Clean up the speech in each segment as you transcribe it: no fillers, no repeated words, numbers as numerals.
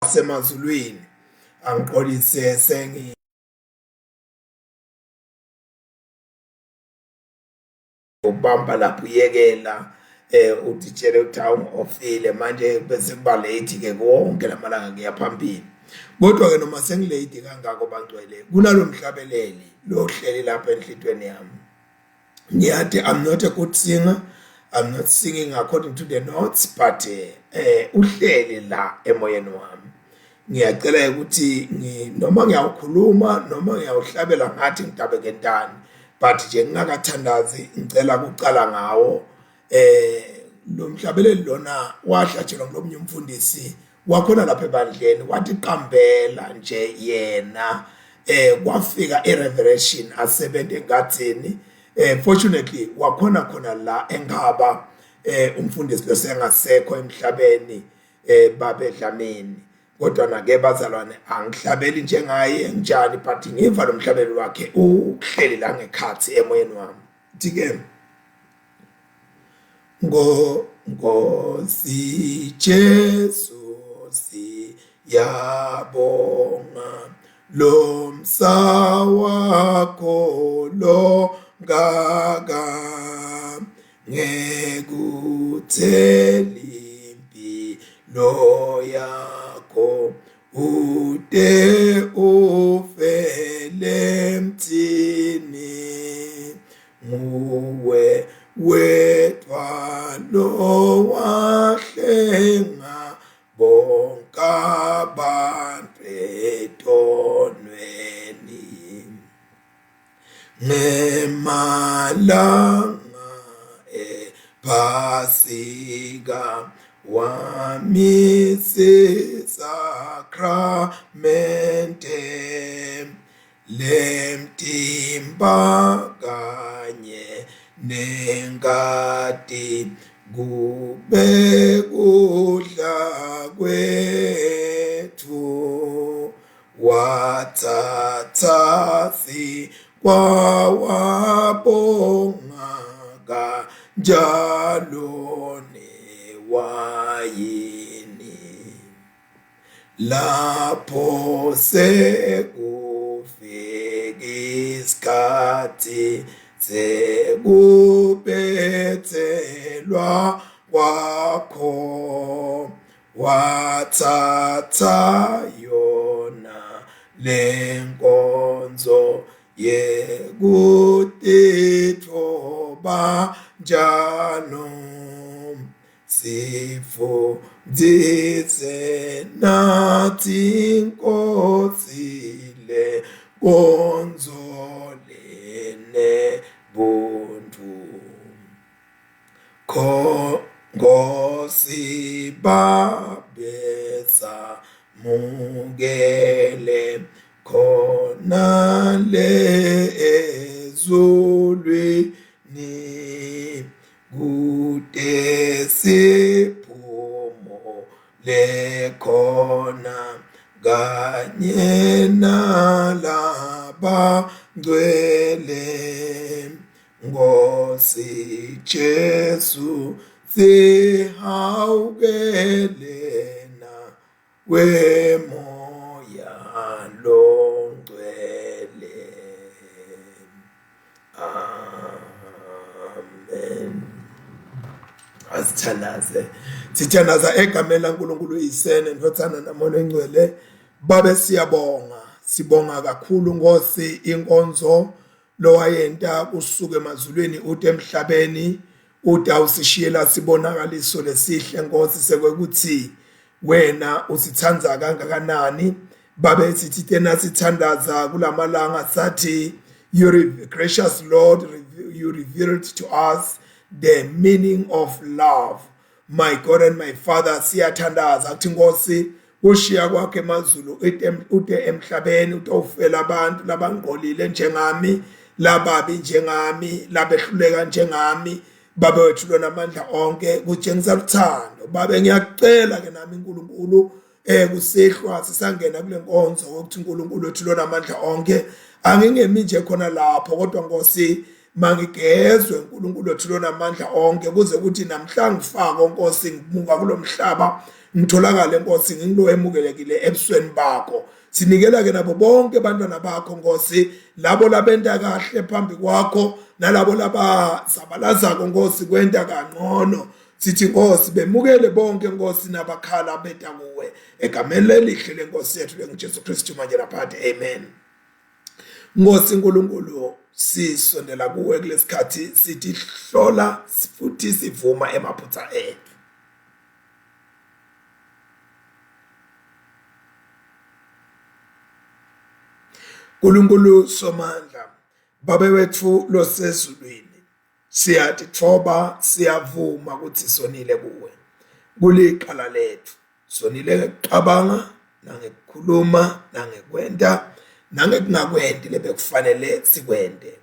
Semazulwini angiqolise sengi ubamba lapho uyekela eh utitshele ukuthi awu ofile manje bese kuba late ke konke lamalanga kuya phambili kodwa ke noma sengilate kangako bangcwele kunalomhlabeleli lohleli lapha enhlitweni yami ngiyathi i'm not a good singer i'm not singing according to the notes but eh, eh uhleli la emoyeni wami ngiyacela ukuthi noma ngiyawukhuluma noma ngiyawuhlabela ngathi ngidabe ngentani but nje ngingakathandazi ngicela kucala ngawo eh lo mhlabeleli lona wahlatshelwa ngilomnye umfundisi wakhona lapha ebandleni wathi qambela nje yena eh kwafika irevelation asebenze engathini eh fortunately wakhona khona la engaba eh umfundisi losengasekho emhlabeni eh babe Dlamini kodwa na ke bazalwane angihlabeli njengaye njani but ngiva lo mhlabeli wakhe uhleli la ngekhathi emoyeni wami thi ke ngo Nkosi Jesu siyabonga lo msa wakho lo ngaka ngekutheli impilo yakho ude ufele emthini nguwe wedwa lo wahlenga bonke abantu etonweni ngemalanga ephasika wamisa isakramente lemtimba kanye nengati kube kudla kwethu wathatha sinkwa wabonga kanjalo newayini lapho sekufika isikhathi sekubethelwa kwakho wathatha yona lenkonzo yekutitfoba njalo sifundise nathi Nkosi le nkonzo lenebuntu kho Nkosi babesa mukele khona le ezulwini Kude siphumo lekhona kanye nalaba ngcwele Nkosi Jesu sihawukele na wemoya longcwele amen asithandaze sithandaza egameni laNkulunkulu uyise nendvodzana namoya ongcwele babe siyabonga sibonga kakhulu Nkosi inkonzo lowayenta kusuka emazulwini ude emhlabeni utawusishiyela sibonakaliso lesihle Nkosi sekwekuthi wena usithanda kangakanani babe sithi tena sithandaza kulamalanga sathi you gracious Lord you revealed to us the meaning of love my God and my Father siyathandaza kuthi Nkosi ushiya kwakhe emazulu ute emhlabeni utofela abantu labangqolile njengami lababi njengami labehluleka njengami babe wethu lona amandla onke kutshengisa luthando babe ngiyakucela ke nami uNkulunkulu eh kusihlwa sisangena kule nkonzo ukuthi uNkulunkulu wethu lona amandla onke angingemi nje khona lapho kodwa Nkosi mangigezwe uNkulunkulu wethu lona amandla onke kuze kuthi namhla ngifako Nkosi ngimuka kulomhlaba Ngitholakale Nkosi ngingilo emukelekile ebusweni bakho. Sinikela ke nabo bonke abantwana bakho Nkosi, labo labenta kahle phambi kwakho nalabo labazabalazako Nkosi kwenta kangcono. Sithi Nkosi bemukele bonke Nkosi nabakhala beta kuwe egameni lelihle lenkosi yethu lenguJesu Kristu manje naphakade amen. Nkosi uNkulunkulu sisondela kuwe kulesikhathi sithi hlola futhi sivuma emaphutha ethu. Nkulunkulu Somandla Babe wethu losezulwini Siyatitfoba siyavuma ukuthi sonile kuwe. Kuliqala lethu. Sonile ngekucabanga nangekukhuluma nangekwenta nangekungakwenti lebekufanele sikwente.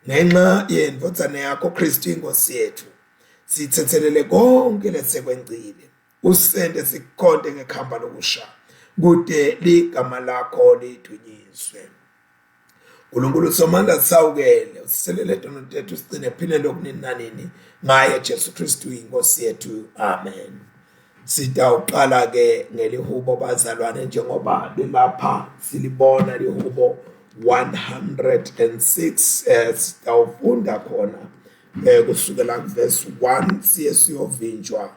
Ngenxa yendvodzana yakho Kristu inkosi yethu sithethelele konke lesekwencile. Usente sikukhonte ngekhamba lokusha kute ligama lakho lidunyiswe. Nkulunkulu somandla sawukele usiselele tono tethu sigcine phile lokunini nanini ngaye Jesu Kristu inkosi yethu amen sitawuqala ke ngelihubo bazalwane njengoba lilapha silibona lihubo 106 eh, sitawufunda khona eh, kusukela kuverse 1 siye siyovinjwa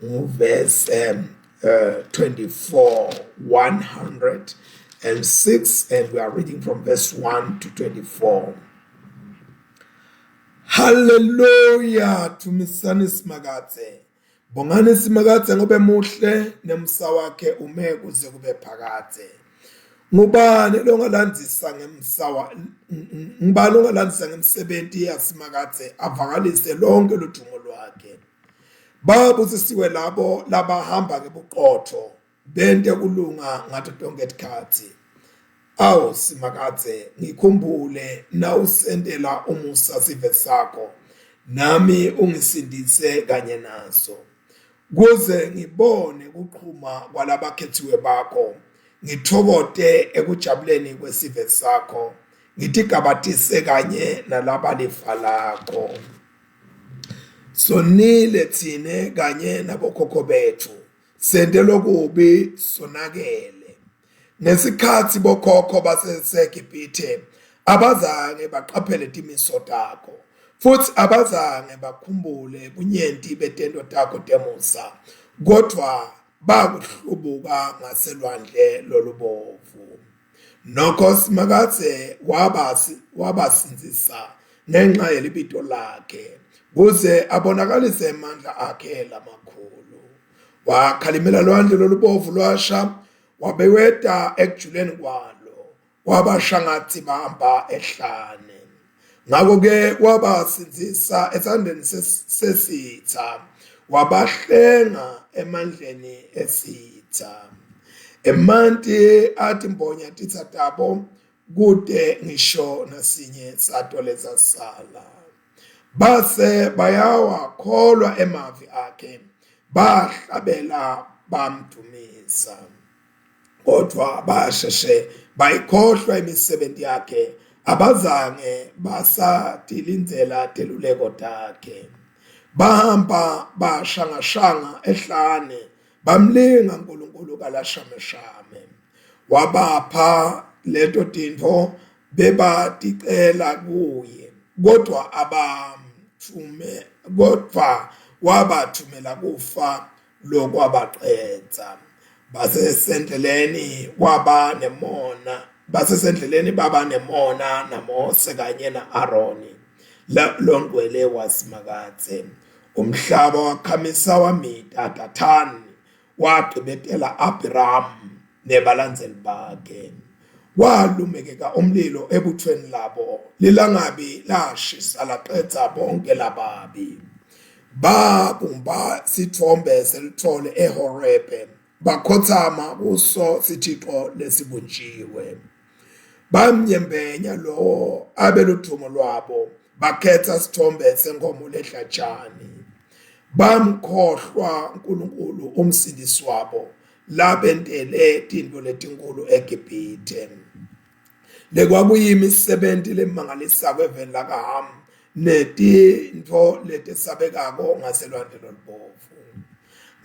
nguverse um, 24 106 and we are reading from verse 1 to 24 Hallelujah tumisani simakadze bongani simakadze ngobe muhle nemsa wakhe ume kuze kube phakadze ngubani longalandzisa ngemsa wa ngubani ongalandzisa ngemsebenti yasimakadze avakalise lonke ludumo lwakhe Babusisiwe labo labahamba ngebuqotho bente kulunga ngato tonkhe tikhatsi. Awu Simakadze, ngikhumbule nawusentela umusa sive sakho, nami ungisindise kanye naso. Kuze ngibone kuqhuma kwalabakhethiwe bakho, ngithokote ekujabuleni kwesive sakho, ngitigabatise kanye nalabalifa lakho. Sonile thine kanye nabokhokho bethu, sente lokubi sonakele. Ngesikhathi bokhokho baseseGibhithe abazange baqaphele timiso takho futhi abazange bakhumbule bunyenti betento takho temusa kodvwa bakuhlubuka ngaselwandle lolubovu. Nokho Simakadze wabasindzisa ngenxa yelibito lakhe kuze abonakalise emandla akhe lamakhulu. Wakhalimela lwandle lolubovu lwasha wabeweta ekujuleni kwalo kwaba shangatsi bahamba ehlane. Ngakho-ke wabasindzisa esandleni sesitha, wabahlenga emandleni esitha. Emanti atimbonya titsa tabo, kute ngisho nasinye sato lesasala. Base bayawakholwa emavi akhe, bahlabela bamdumisa. Kodvwa basheshe bayikhohlwa imisebenti yakhe, abazange basatilindzela teluleko takhe. Bahamba bashangashanga ehlane, bamlinga uNkulunkulu kalashameshame. Wabapha leto tintfo bebaticela kuye, kodvwa abamtfume kodvwa wabathumela kufa lokwabaqedza basesendleleni waba nemona basesendleleni baba nemona naMose kanye na-Aroni longcwele waSimakadze umhlaba wakhamisa wamita Dathani wagqibetela Abiramu nebalandzeli bakhe Kwalumekeka umlilo ebuthweni labo, lilangabi lashisa laqedza bonke lababi. Babumba sitfombe selitfole eHorebe, bakhotsama kuso sithixo lesibunjiwe. Bamnyembenya lowo abe ludumo lwabo, bakhetha sitfombe senkomo ledla tjani. Bamkhohlwa uNkulunkulu umsindisi wabo, labentele tintfo letinkulu eGibhithe. Lekwakuyimisebenzi lemangalisako eveni lakaHamu netintfo letesabekako ngaselwandle lolubovu.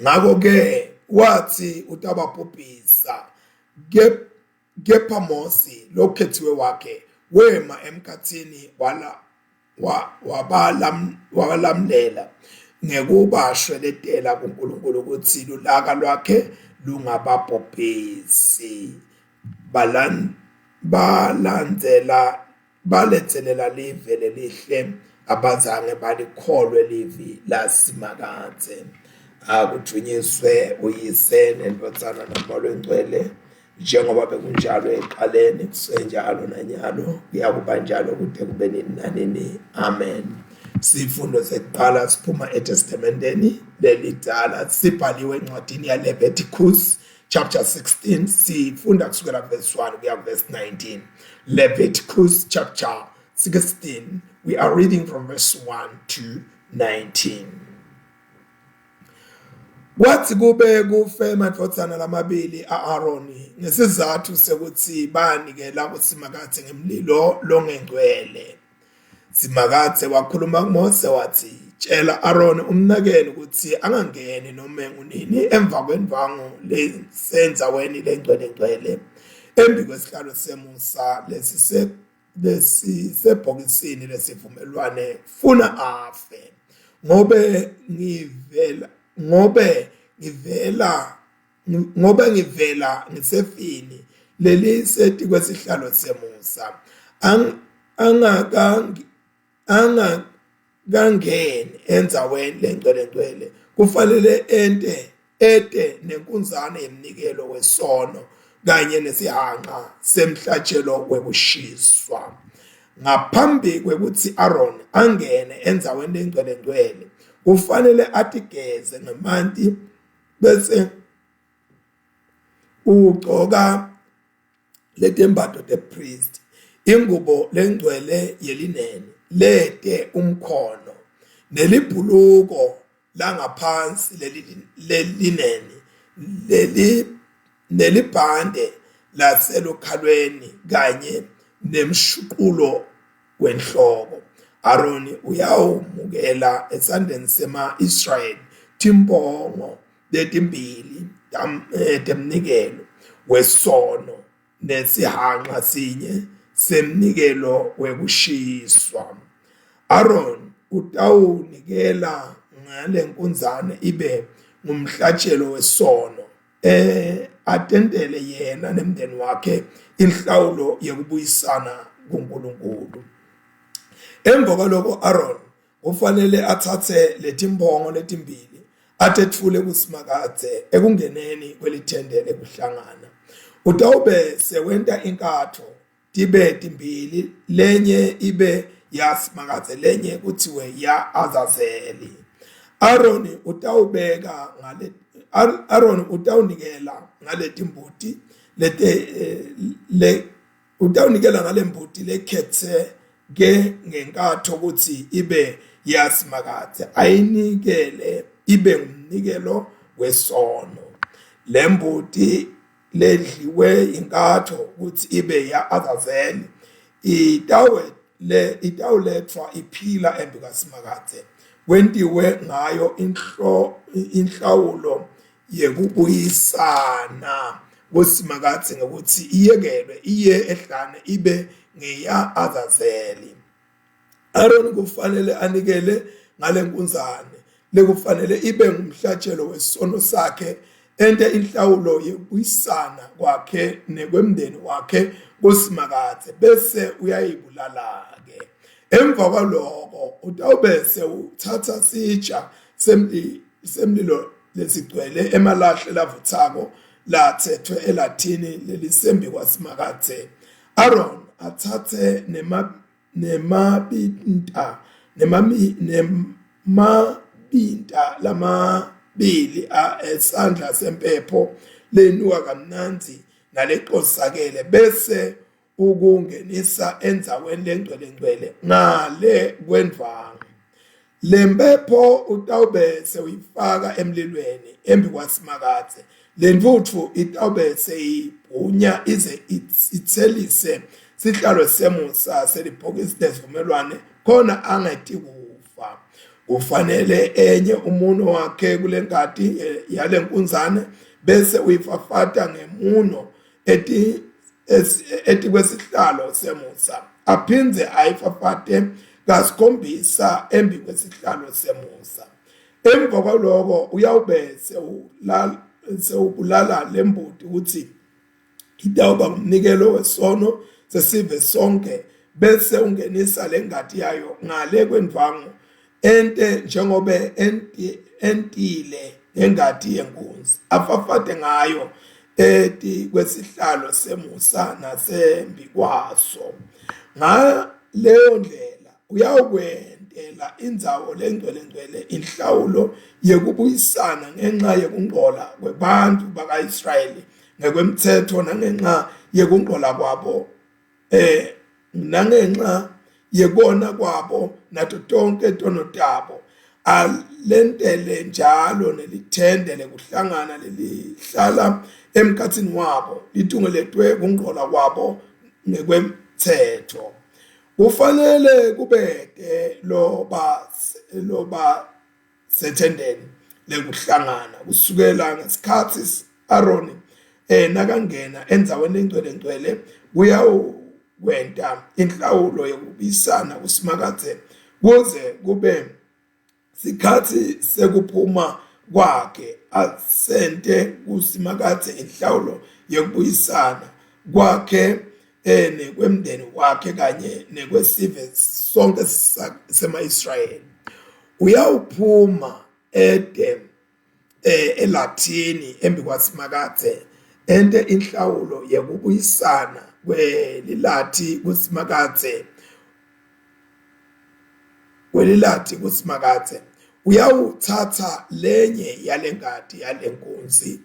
Ngako-ke watsi utababhubhisa, kepha Mosi lokhetsiwe wakhe wema emkhatsini wala wabalamlela ngekubashweletela kuNkulunkulu kutsi lulaka lwakhe lungababhubhisi. Balandzela baletselela live lelihle abazange balikholwe livi laSimakadze. Akudvunyiswe uyise nendvodzana nomoya longcwele njengoba bekunjalo ekuqaleni kusenjalo nanyalo kuyakuba njalo kude kube nini nanini amen sifundo sekuqala siphuma etestamenteni lelidala sibhaliwe encwadini yaLeviticus chapter 16 sifunda kusukela verse 1 kuya verse 19 Leviticus chapter 16 we are reading from verse 1 to 19 Kwathi kube kufe emadvodzana lamabili a-Aroni ngesizatfu sekutsi banikela kuSimakadze ngemlilo longengcwele. Simakadze wakhuluma kuMose watsi, Tjela Aroni umnakenu kutsi angangeni nome ngunini emva kwendvwangu lesendzaweni lengcwelengcwele embikwesihlalo semusa lesise lesisebhokisini lesivumelwane funa afe ngobe ngivela ngobe ngivela ngobe ngivela ngisefini lelisetikwe semusa angakangi angakangeni endzaweni lengcwelengcwele kufanele ente ete nenkunzane yemnikelo wesono kanye nesihanqa semhlatshelo wekushiswa ngaphambi kwekutsi Aaron angene endzaweni lengcwelengcwele kufanele atigeze ngemanti bese ugcoka letembatfo tepristi ingubo lengcwele yelineni lete umkhono nelibhuluko langaphansi lelineni leli nelibhande laselukhalweni kanye nemshuqulo wenhloko Aroni uyawumukela esandleni sema-Israyeli timpongo letimbili eh, temnikelo wesono nesihanxa sinye semnikelo wekushiswa. Aaron utawunikela ngalenkunzane ibe ngumhlatshelo wesono eh atentele yena nemndeni wakhe inhlawulo yekubuyisana kuNkulunkulu. Emva kwaloko Aaron Kufanele atsatse letimphongo letimbili atetfule kuSimakadze ekungeneni kwelithende lekuhlangana. Utawube sewenta inkatho tibe timbili, lenye ibe yaSimakadze lenye kutsiwe ya Azazeli. Aroni utawubeka ngale Aroni utawunikela ngaletimbuti lete eh, le Utawunikela ngalembuti lekhetse ke ngenkatho kutsi ibe yaSimakadze, ayinikele ibe ngumnikelo wesono. Lembuti ledliwe inkatho kutsi ibe ya-Azazeli itawe le itawuletfwa iphila embikwaSimakadze kwentiwe ngayo inhlo inhlawulo yekubuyisana kuSimakadze ngekutsi iyekelwe iye ehlane ibe ngeya-Azazeli. Aaron kufanele anikele ngale nkunzane lekufanele ibe ngumhlatshelo wesono sakhe ente inhlawulo yekubuyisana kwakhe nekwemndeni wakhe kuSimakadze bese uyayibulala-ke. Emva kwaloko utawube sewutsatsa sitsha semlilo lesigcwele emalahle lavutsako latsetfwe elathini lelisembi kwaSimakadze. Aaron atsatse nema nemabinta nemami nemabinta lamabili esandla sempepho lenuka kamnandzi nalecosakele bese ukungenisa endzaweni lengcwelengcwele ngale kwendvwangu. Le mpepho utawube sewuyifaka emlilweni embikwaSimakadze. Le ntfutfu itawube seyibhunya ize itselise sihlalo semusa selibhokisi lesivumelwane khona angetikufa. Kufanele enye umuno wakhe kulengati eh, yalenkunzane bese uyifafata ngemuno eti etikwesihlalo semusa aphindze ayifafate kasikhombisa embi kwesihlalo semusa emva kwaloko uyawube sewubulala lembuti ukuthi itawuba ngumnikelo wesono sesive sonke bese ungenisa lengati yayo ngale kwendvangu ente njengobe entile ngengati yenkunzi afafate ngayo eti kwesihlalo semusa nasembikwaso ngaleyo ndlela uyawukwentela indzawo lengcwelengcwele inhlawulo yekubuyisana ngenxa yekungcola kwebantfu baka-Israyeli ngekwemtsetfo nangenxa yekungcola kwabo eh nangenxa yekona kwabo nato tonke tono tabo alentele njalo nelithende lekuhlangana lelihlala emkhatsini wabo litungeletwe kungcola kwabo ngekwemtsetfo kufanele kubete loba loba sethendeni lekuhlangana kusukela ngesikhatsi Aroni eh nakangena endzaweni lengcwele ngcwele kuyawukwenta inhlawulo yekubuyisana kuSimakadze kuze kube sikhatsi sekuphuma kwakhe asente kuSimakadze inhlawulo yekubuyisana kwakhe eh nekwemndeni wakhe kanye nekwesive sonke sema-Israyeli uyawuphuma ede eh, elathini embikwasimakadze ente inhlawulo yekubuyisana kwelilathi kusimakadze kwelilathi kusimakadze uyawutsatsa lenye yalengati yalenkunzi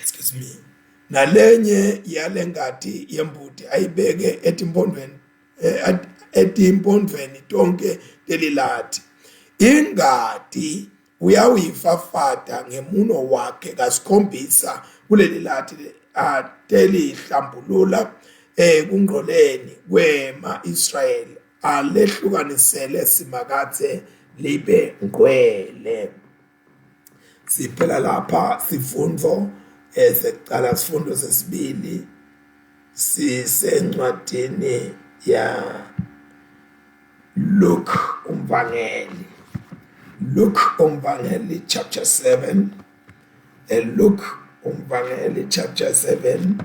excuse me nalenye yalengati yembuti ayibeke etimpondweni eh, etimpondvweni tonke telilathi ingati uyawuyifafata ngemuno wakhe kasikhombisa kuleli lathi atelihlambulula ekungcoleni kwema-Israyeli alehlukanisele Simakadze libe ngcwele. Siphela lapha sifundvo esekucala sifundo sesibili sisencwadini ya Luke umvangeli Luke umvangeli chapter 7 and Luke umvangeli chapter 7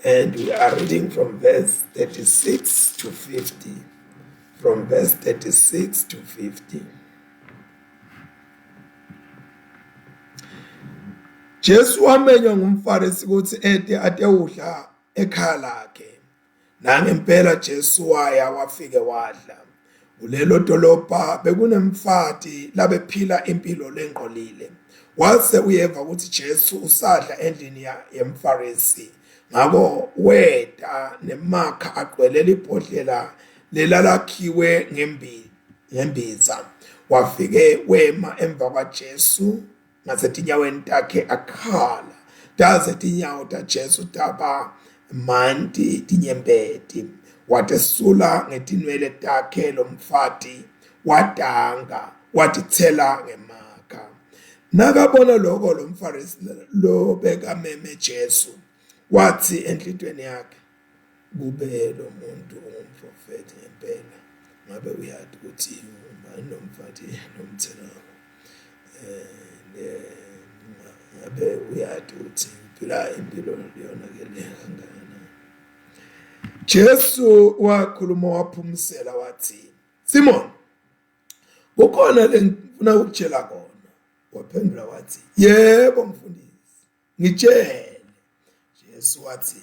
and we are reading from verse 36 to 50 from verse 36 to 50 Jesu wamenywa ngumFarisi ukuthi ete atewudla ekhaya lakhe. Nangempela Jesu waya wafike wadla. Kulelo dolobha bekunemfati labephila impilo lengcolile. Wase uyeva ukuthi Jesu usadla endlini yemFarisi. Ngako weta nemakha agcwele libhodlela lelalakhiwe ngembi ngembiza. Wafike wema emva kwaJesu ngasetinyaweni takhe akhala taze tinyawo taJesu taba manti tinyembeti watesula ngetinwele takhe lomfati wadanga watitsela ngemakha nakabona lokho lo mfarisi lo bekameme Jesu wathi enhlitweni yakhe Kube lo muntu ungumprofethi ngempela ngabe uyati ukuthi ubani lo mfati lomthelako eh ngabe uyati ukuthi ngiphila impilo leyonakele kangakanani. Jesu wakhuluma waphumisela wathi, Simon, kukhona lengifuna ukukutshela kona. Waphendula wathi, yebo mfundisi. Ngitshele. Jesu wathi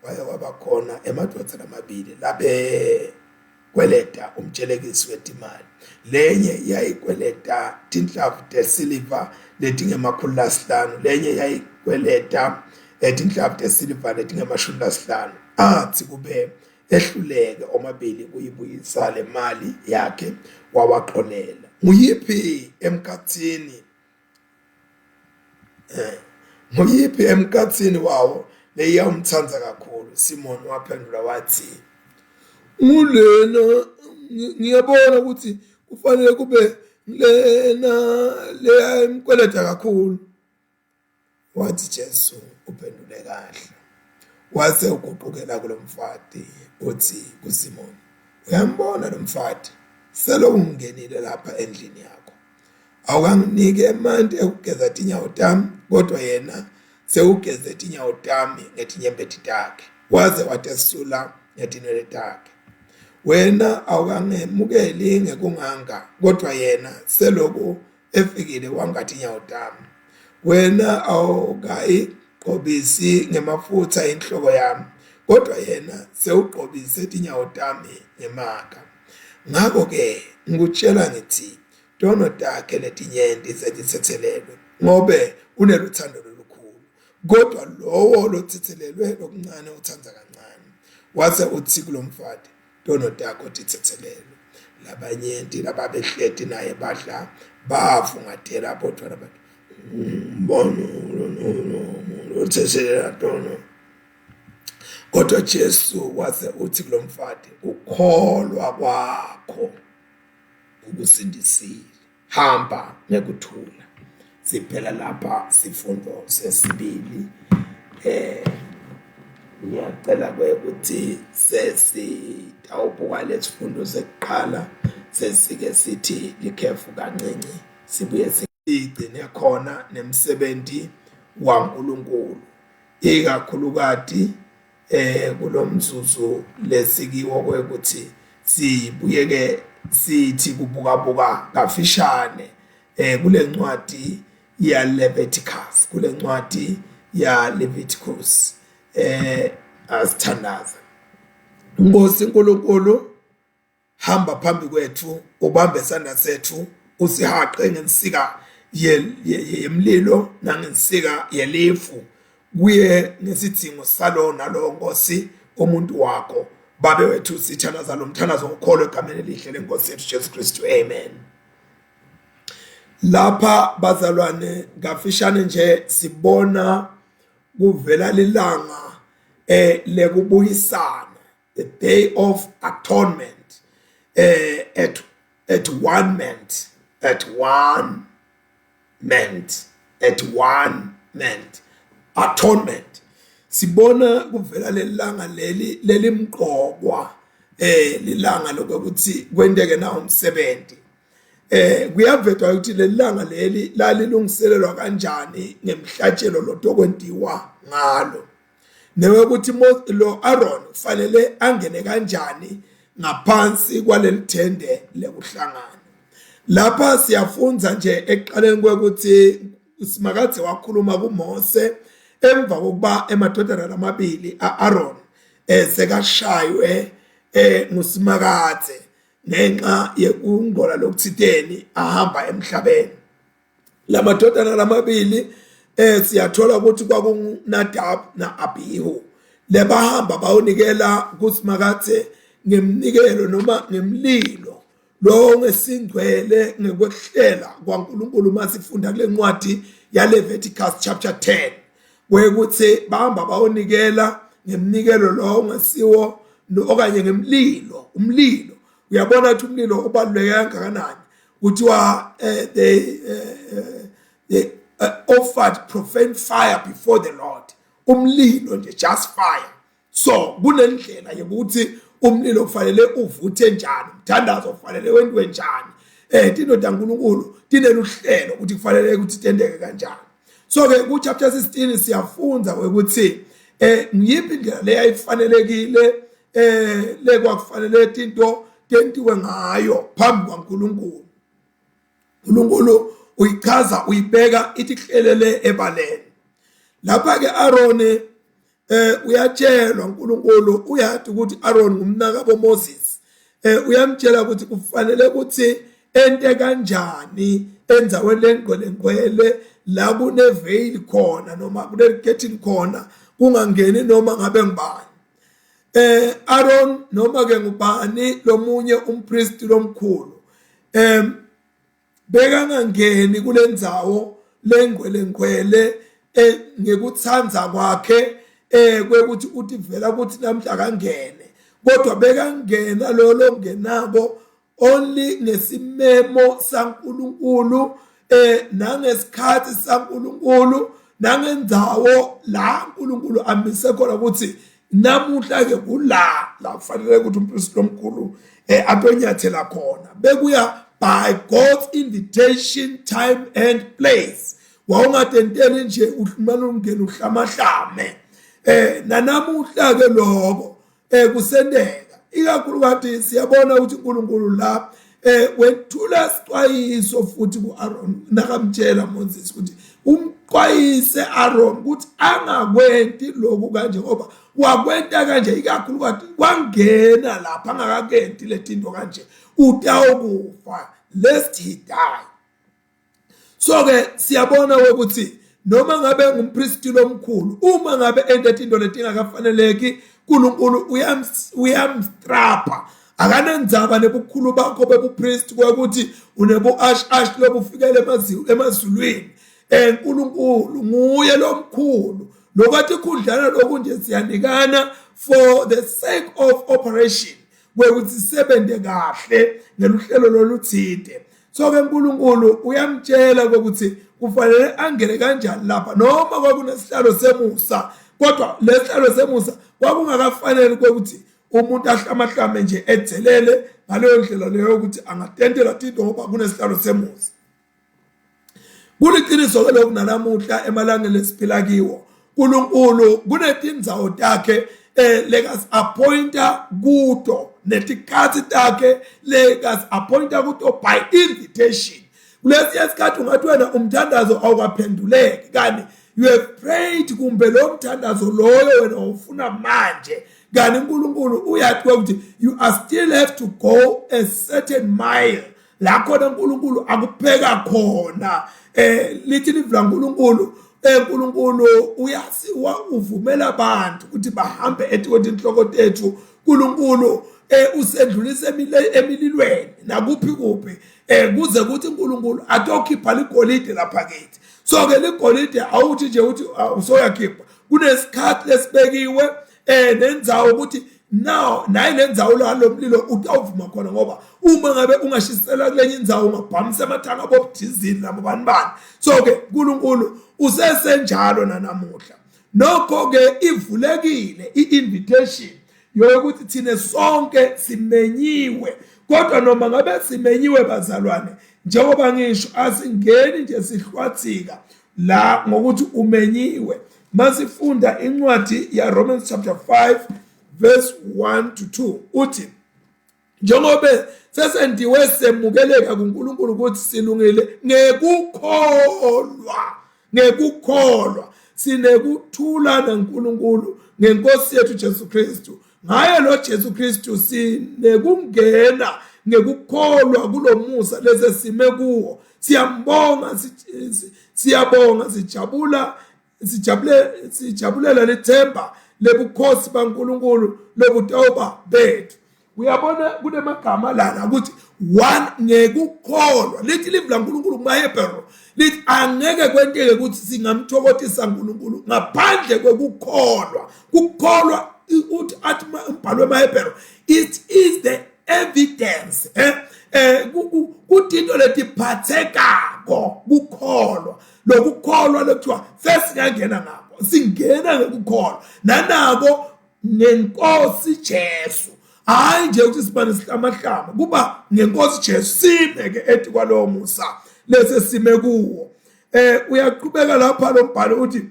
waye waba khona emadvodza lamabili labe kweleta umtshelekisi wetimali lenye yayikweleta tinhlavu tesiliva letingemakhulu lasihlanu lenye yayikweleta eh, tinhlavu tesiliva letingemashumi lasihlanu athi kube ehluleke omabili kuyibuyisa le mali yakhe wawaxolela nguyiphi emkhathini Eh, nguyiphi emkhatsini wawo leyawumtsandza kakhulu? Simoni waphendvula watsi, Ngulena ngiyabona ukuthi kufanele kube Lena leyayimkweleta kakhulu. Wathi Jesu uphendule kahle. Wase uguqukela kulomfati uthi kuSimoni, uyambona lo mfati selokhu ngingenile lapha endlini yakho awukanginiki emanti ekugeza tinyawo tami kodwa yena sewugeze tinyawo tami ngetinyembeti takhe waze watesula ngetinwele takhe wena awukangemukeli ngekunganga kodwa yena seloku efikile wangathi inyawo tami wena awukayigqobisi ngemafutha inhloko yami kodwa yena sewugqobise tinyawo tami ngemaka ngakho-ke ngikutshela ngithi tono takhe letinyenti setithethelelwe ngobe uneluthando lolukhulu kodwa lowo lothethelelwe lokuncane uthanda kancane wase uthi kulomfati tono takho tithethelelwe labanyenti lababehleti naye badla bafungatela bodvwa labantu mbono lothethelela tono kodwa Jesu wase uthi kulomfati ukholwa kwakho kukusindisile hamba ngekuthula siphela lapha sifundo sesibili eh ngiyacela ke ukuthi sesitawubuka lesifundo sekuqala sesike sithi likhefu kancinci sibuye sigcine khona nemsebenzi waNkulunkulu ikakhulukati eh kulomzuzu lesikiwo kwekuthi sibuyeke sithi kubukabuka kafishane eh kulencwadi ya Leviticus kulencwadi ya Leviticus eh asithandaze Nkosi uNkulunkulu hamba phambi kwethu ubambe isandla sethu usihaqe ngensika yemlilo nangensika yelifu kuye ngesidingo salowo nalowo nkosi umuntu wakho babe wethu sithandaza lo mthandazo ngokholo egameni elihle lenkosi yethu Jesu Kristu amen lapha bazalwane kafishane nje sibona kuvela lilanga eh lekubuyisana the day of atonement eh at at one ment at one ment at one ment atonement sibona kuvela lelanga leli lelimqokwa eh lilanga lokuthi kwenteke na umsebenzi eh kuyavetwa ukuthi lelanga leli lalilungiselelwa kanjani ngemhlatshelo lotokwentiwa ngalo newekuthi lo Aaron kufanele angene kanjani ngaphansi kwaleli thende lekuhlangana lapha siyafunza nje ekuqaleni kwekuthi uSimakadze wakhuluma kuMose emva kokuba emadodana lamabili aAron esekashaywe eh nguSimakadze ngenxa yekungcola lokuthiteni ahamba emhlabeni lamadodana lamabili eh siyathola ukuthi kwakunguNadab naAbihu lebahamba bayonikela kuSimakathe ngemnikelo noma ngemlilo lo ngesingcwele ngekwehlela kwaNkuluNkulu uma sifunda kule ncwadi yaLeviticus chapter 10 kwekuthi bahamba bayonikela ngemnikelo lo ngesiwo okanye ngemlilo umlilo uyabona ukuthi umlilo ubaluleke kangakanani kuthiwa eh, they eh, eh, they offered profane fire before the Lord umlilo nje just fire so kunendlela yokuthi umlilo kufanele uvuthe njani umthandazo kufanele wentiwe njani eh tindoda kaNkuluNkulu tineluhlelo ukuthi kufanele ukuthi tenteke kanjani so ke ku chapter 16 siyafunza ukuthi eh ngiyiphi indlela leyayifanelekile eh lekwakufanele tinto tentiwe ngayo phambi kwaNkuluNkulu uNkulunkulu uyichaza uyibeka ithi hlelele ebaleni lapha ke Aaron eh uyatshelwa uNkulunkulu uyati ukuthi Aaron ngumnaka boMoses eh uyamtshela ukuthi kufanele ukuthi ente kanjani endaweni lengcwele ngcwele la kuneveil khona noma kunelikethini khona kungangeni noma ngabe ngubani eh Aaron noma ke ngubani lomunye umpristi lomkhulu em bekangangeni kulendzawo lengcwele ngcwele eh ngekuthanda kwakhe eh kwekuthi uthi vela ukuthi namhla kangene kodwa bekangena lo longenako only ngesimemo saNkulunkulu eh nangesikhathi saNkulunkulu nangendzawo la uNkulunkulu amise khona ukuthi namuhla ke kula la kufanele ukuthi umpristi omkhulu eh atonyathela khona bekuya by God's invitation time and place wawungatenteli nje uhlumela ungena uhlamahlame eh nanamuhla ke lokho eh kusendeka ikakhulukati siyabona ukuthi uNkulunkulu la eh wethula sixwayiso futhi kuAaron nakamtshela Moses ukuthi umxwayise Aaron ukuthi angakwenti lokhu kanje ngoba wakwenta kanje ikakhulukati wangena lapha angakakenti letinto kanje utawukufa lest he die So ke siyabona ukuthi noma ngabe ngumpristi lomkhulu uma ngabe ente into letingakafaneleki uNkulunkulu uyamstrapha akanendzaba nebukhulu bakho bebupristi kwekuthi unebu-ash ash lobufikele emazulwini um uNkulunkulu nguye lomkhulu lokwathi khudlana lokhu nje siyanikana for the sake of operation kwekuthi sisebenze kahle ngeluhlelo loluthide so ke uNkulunkulu uyamtshela ukuthi kufanele angene kanjani lapha noma kwakunesihlalo semusa kodwa lesihlalo semusa kwakungakafanele ukuthi umuntu ahlamahlame nje edzelele ngaleyo ndlela leyo ukuthi angatentela tinto ngoba kunesihlalo semusa Kuliqiniso ke lokhu nanamuhla emalangeni esiphila kiwo. uNkulunkulu kunetindzawo takhe eh lekas appointa kuto netikhatsi takhe lekas appointa kuto by invitation. Kulesiya sikhathi ungathi wena umthandazo awukaphenduleki kani you have prayed kumbe lo mthandazo loyo wena ufuna manje kanti uNkulunkulu uyathi ukuthi you are still have to go a certain mile la khona uNkulunkulu akupheka khona eh lithi livula uNkulunkulu eNkulunkulu eh, uyasiwa uvumela abantu ukuthi bahambe etikoti inhloko tethu uNkulunkulu eh usendlulisa emililweni nakuphi kuphi eh kuze kuthi uNkulunkulu atokhipha ligolide lapha kithi so ke ligolide awuthi nje uthi usoyakhipha kunesikhathi lesibekiwe eh nendzawo ukuthi now nayi le ndzawo la lo mlilo utawuvuma khona ngoba uma ngabe ungashisela kulenye indzawo ungabhamisa amathanga abobudizili labo bani bani so ke uNkulunkulu usesenjalo nanamuhla nokho ke ivulekile i-invitation yokuthi thina sonke simenyiwe kodwa noma ngabe simenyiwe bazalwane njengoba ngisho asingeni nje sihlwathika la ngokuthi umenyiwe masifunda incwadi ya Romans chapter 5 verse 1 to 2 uthi njengoba sesendiwe semukeleka kuNkulunkulu ukuthi silungile ngekukholwa ngekukholwa sinekuthula naNkulunkulu ngenkosi yethu Jesu Kristu ngaye lo Jesu Kristu sinekungena ngekukholwa kulomusa lese sime kuwo siyambonga siyabonga sijabula sijabule sijabulela lethemba lebukhosi baNkulunkulu lobutawuba bethu uyabona kunemagama lana ukuthi one ngekukholwa lithi livi laNkulunkulu kumaHebheru lithi angeke kwenteke ukuthi singamthokotisa uNkulunkulu ngaphandle kwekukholwa kukholwa uthi athi umbhalo wemaHebheru it is the evidence eh eh kutinto letiphathekako kukholwa lokukholwa lokuthiwa sesingangena ngakho singena ngekukholwa nanako ngenkosi Jesu hayi nje ukuthi sibane sihlamahlama kuba ngenkosi Jesu sime ke ethi kwalowo musa lese sime kuwo eh uyaqhubeka lapha lo mbhalo uthi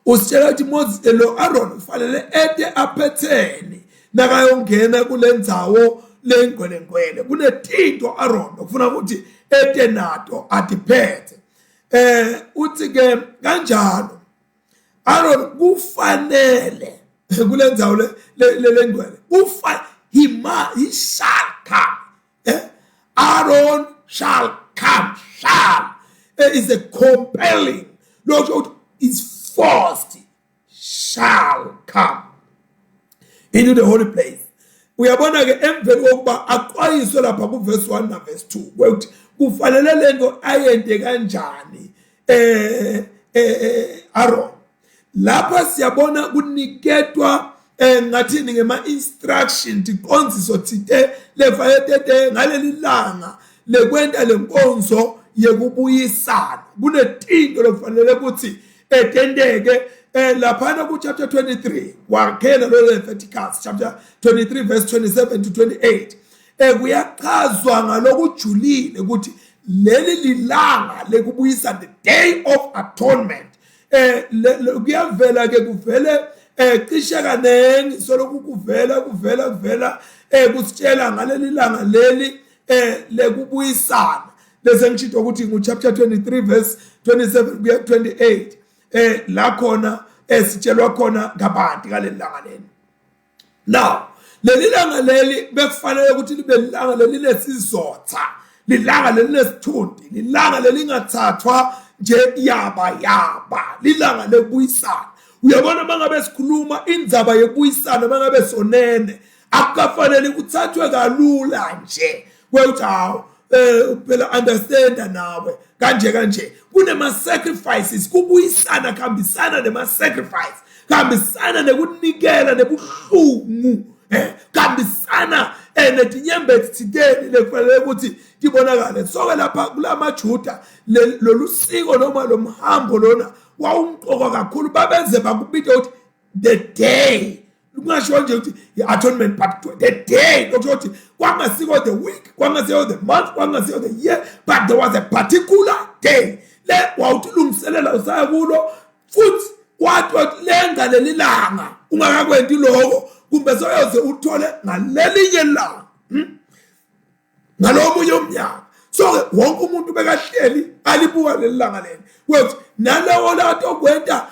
usitshela ukuthi Moses eh, lo Aaron ufanele ete aphetheni nakayongena kule ndzawo lengcwelengcwele kunetinto Aaron okufuna ukuthi ete nato atiphethe eh uthi ke kanjalo Aaron kufanele kule ndzawo le lengcwele kufa he ma he shall come eh? Aaron shall come shall eh, is a compelling lokho ukuthi is forced shall come into the holy place uyabona ke emveni kokuba axwayiswe lapha kuverse 1 na verse 2 ukuthi kufanele lento ayente kanjani eh, eh, eh Aaron lapha siyabona kuniketwa eh ngathini ngema instruction tiqondiso thite lefanele ngaleli langa lekwenta lenkonzo yekubuyisana kunetinto lokufanele ukuthi etenteke eh laphana ku chapter 23 wakhela lo Leviticus chapter 23 verse 27 to 28 eh kuyachazwa ngalokujulile ukuthi leli lilanga lekubuyisa the day of atonement eh kuyavela ke kuvele eh cishe kaningi soloku kuvela kuvela kuvela eh kusitshela ngaleli langa leli eh lekubuyisana bese ngishito ukuthi ngu chapter 23 verse 27 kuya 28 eh la khona esitshelwa khona kabanti ngaleli langa leli now leli langa leli bekufanele ukuthi libe lilanga leli lesizotha lilanga leli lesithunti lilanga lelingathathwa nje yaba yaba lilanga lekubuyisana uyabona mangabe sikhuluma indzaba yekubuyisana mangabe sonene akukafanele kuthathwe kalula nje kwekuthi hawu eh phela understand nawe kanje kanje kunema sacrifices kubuyisana kuhambisana nema sacrifice kuhambisana nekunikela nebuhlungu eh kuhambisana eh netinyembezi thiteni lekufanele ukuthi tibonakale so ke lapha kulamajuda lolu siko noma lo mhambo lona wawumqoka kakhulu babenze bakubita ukuthi the day kungashiwo nje ukuthi i-atonement but the day lokusho ukuthi kwangasiko the week kwangasiko the month kwangasiko the year but there was a particular day le wawuthi ulungiselela usaya kulo futhi wathi lenga leli langa ungakakwenti lokho kumbe soyoze uthole ngalelinye ilanga hmm? ngalomunye umnyaka so ke wonke umuntu bekahleli alibuka leli langa leli ukuthi nalowo latokwenta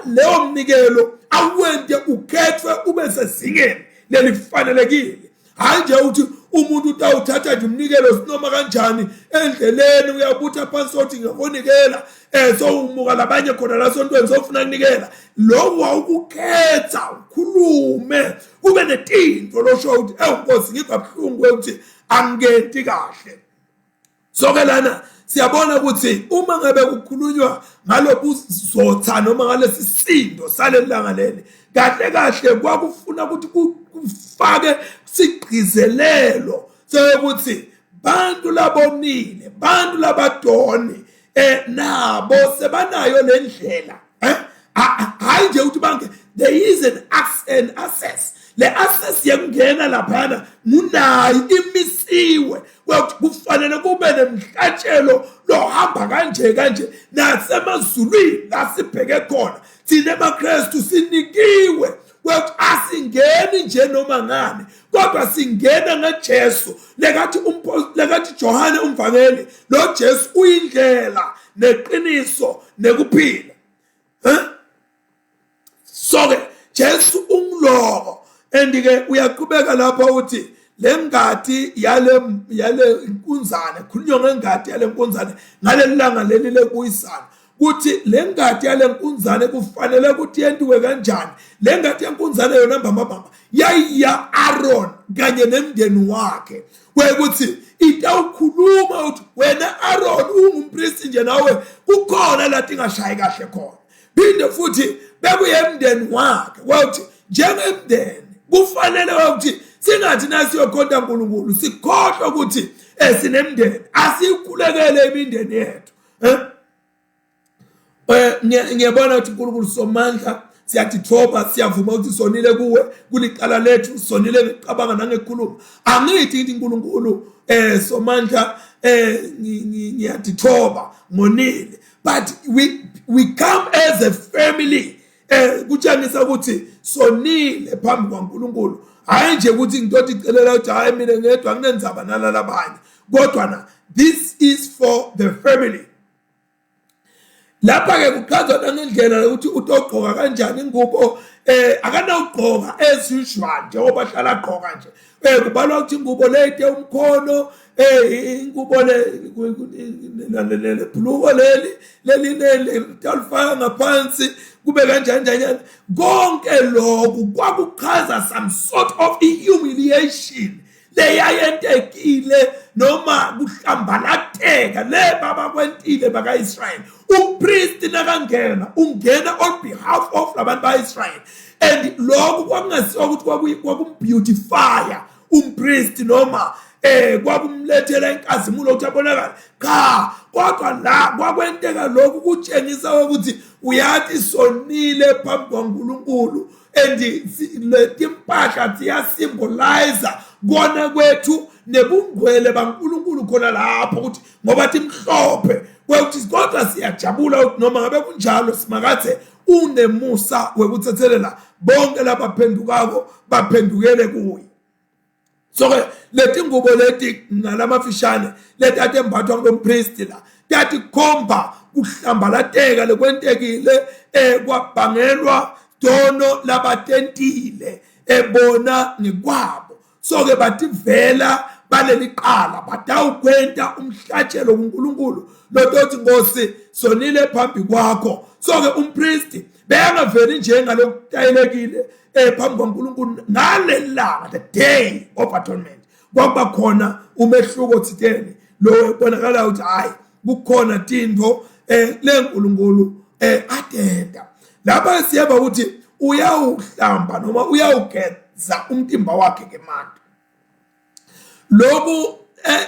leyo mnikelo awente ukhethwe ube sezingeni lelifanelekile hayi nje ukuthi umuntu utawuthatha nje umnikelo sinoma kanjani endleleni uyabutha phansi othi ngiyakunikela eh so umuka labanye khona la sontweni sofuna kunikela lo wawukukhetha ukhulume kube netinto losho ukuthi ewu nkosi ngiva buhlungu ukuthi angenti kahle so ke lana siyabona ukuthi uma ngabe kukhulunywa ngalobuzotha noma ngalesi sindo saleli langa leli kahle kahle kwakufuna ukuthi kufake sigqizelelo sokuthi bantu labonile bantu labadoni eh nabo sebanayo lendlela eh hayi nje ukuthi banke there is an an access le access yekungena laphana ngunayo imisiwe kufanele kube nemhlatshelo lohamba kanje kanje nasemazulwini la sibheke khona thina emaKristu sinikiwe ukuthi asingeni nje noma ngani kodwa singena ngaJesu lekathi lekathi Johane umvangeli lo Jesu uyindlela neqiniso nekuphila eh so ke Jesu ungiloko and ke uyaqhubeka lapha uthi lengati yale yale inkunzane khulunywa ngengati yale nkunzane ngaleli langa leli lekuyisana kuthi le ngadi yale nkunzane kufanele ukuthi yentiwe kanjani le ngadi yenkunzane yona mbambambamba yayiya Aaron kanye nemndeni wakhe kwekuthi itawukhuluma ukuthi wena Aaron ungumpristi nje nawe kukhona la tingashayi kahle khona phinde futhi bekuyemndeni wakhe kwakuthi njengemndeni kufanele ukuthi singathi nasiyokhonta uNkulunkulu sikhohlwe ukuthi esinemndeni asiyikhulekele imindeni yethu eh eh ngiyabona ukuthi uNkulunkulu somandla siyadithoba siyavuma ukuthi sonile kuwe kulicala lethu sonile ngicabanga nangekhuluma angithi ngithi uNkulunkulu eh somandla eh ngiyadithoba ngonile but we we come as a family eh kutshengisa ukuthi sonile phambi kwaNkulunkulu hayi nje ukuthi ngitothi celela ukuthi hayi mina ngedwa nginenzaba nalalabanye kodwa na this is for the family lapha ke kuchazwa nangendlela yokuthi utogqoka kanjani ingubo eh akanawugqoka as usual njengoba hlala gqoka nje eh kubalwa ukuthi ingubo leyite umkhono eh ingubo le lebhuluko leli leli leli talifaka ngaphansi kube kanjani njani konke lokhu kwakuchaza some sort of humiliation leyayentekile noma kuhlambalateka le babakwentile bakaIsrayeli umpristi nakangena ungena on behalf of labantu baIsrayeli and Lokhu kwakungasiwa ukuthi kwakumbeautifya umpriest noma kwakumlethela inkazimulo ukuthi abonakale, cha, kodwa la kwakwenteka lokhu kutshengisa ukuthi uyathi sonile phambi kwaNkulunkulu, and letimpahla ziyasymbolize kona kwethu nebungcwele baNkulunkulu khona lapho, ukuthi ngoba timhlophe kwekuthi, kodwa siyajabula ukuthi noma ngabe kunjalo Simakadze unemusa wekuthethelela bonke labaphendukako baphendukele kuye. So ke leti ngubo leti ngalamafishane letatembathwa kulompristi la tatikhomba kuhlambalateka lekwentekile kwabangelwa tono labatentile ebona ngekwabo. So ke bativela baleliqala batawukwenta umhlatshelo kuNkulunkulu lotothi, Nkosi, sonile phambi kwakho. So ke umpristi beyangaveli njengalokutayelekile phambi kwaNkulunkulu ngalelanga, the Day of Atonement. Kwakuba khona umehluko thiteni lo ebonakala ukuthi hayi, kukhona tintfo leNkulunkulu atenta lapha. Siyeba ukuthi uyawuhlamba noma uyawugeza umtimba wakhe ngemanti. Lokhu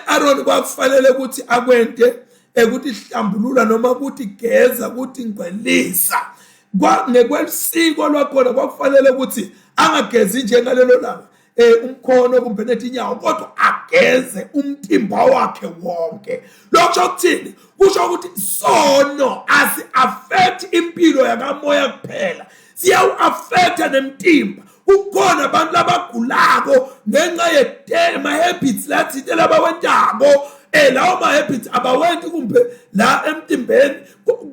Aaron kwakufanele ukuthi akwente ekuthi hlambulula noma ukuthi geza, ukuthi ngcwelisa. Ngekwelisiko lwakhona kwakufanele ukuthi angagezi njengalelo langa umkhono kumbe netinyawo, kodwa ageze umtimba wakhe wonke. Lokho ukuthini? Kusho ukuthi sono asi affect impilo yakamoya kuphela, siyawu affecta nemtimba. Kukhona abantu labagulako ngenxa yema habits lathite labawentako, lawo ma habits abawenti kumbe la emtimbeni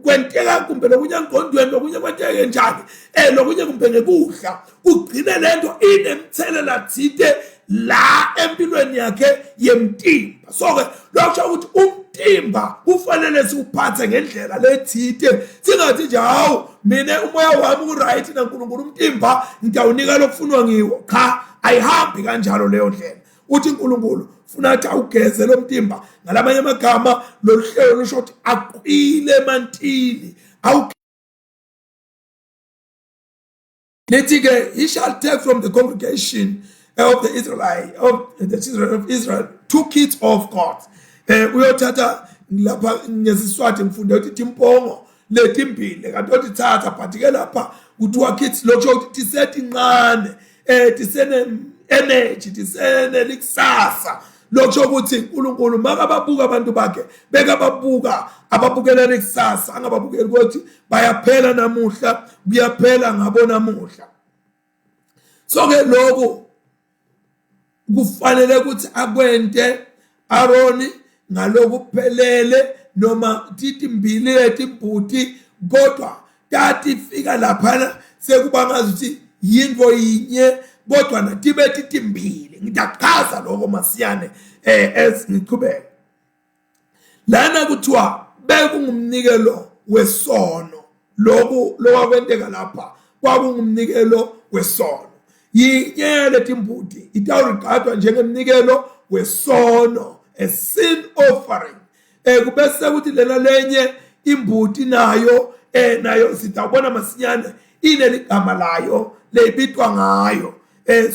kwenteka, kumbe lokunye engqondweni, lokunye kwenteke njani, lokunye kumbe ngekudla, kugcine lento inemthelela thite la empilweni yakhe yemtimba. So ke lokho ukuthi umtimba kufanele siwuphathe ngendlela lethite, singathi nje, hawu, mina umoya wami uright naNkulunkulu, umtimba ngiyawunika lokufunwa ngiwo. Cha, ayihambi kanjalo leyo ndlela. Uthi uNkulunkulu funa athi awugeze lo mtimba. Ngalamanye amagama, lolu hlelo lusho ukuthi aqwile emantini awu. Lithi ke, he shall take from the congregation of the Israelite, of the children of Israel, two kids of goats. Uyothatha lapha, ngesiswati ngifunde ukuthi timpongo letimbili, kanti otithatha, but ke lapha kuthiwa kids, lokho ukuthi tisetincane, tisene energy, tisene likusasa. Lokho ukuthi uNkulunkulu makababuka abantu bakhe, bekababuka ababukela likusasa, angababukeli ukuthi bayaphela namuhla, kuyaphela ngabo namuhla. So ke lokhu kufanele ukuthi akwente Aaron ngalokuphelele, noma titimbili letimbuti, kodwa tatifika laphana sekuba ngazuthi yinto yinye, kodwa natibe titimbili. Ngitachaza lokho masiyane as ngichubeka. Lana kuthiwa bekungumnikelo wesono. Lokhu lokwakwenteka lapha kwakungumnikelo wesono. Yinye letimbuti itawuligadwa njengemnikelo wesono, a sin offering. Kubese kuthi lena lenye imbuti nayo, nayo sitawubona masinyane, ineligama layo leyibitwa ngayo.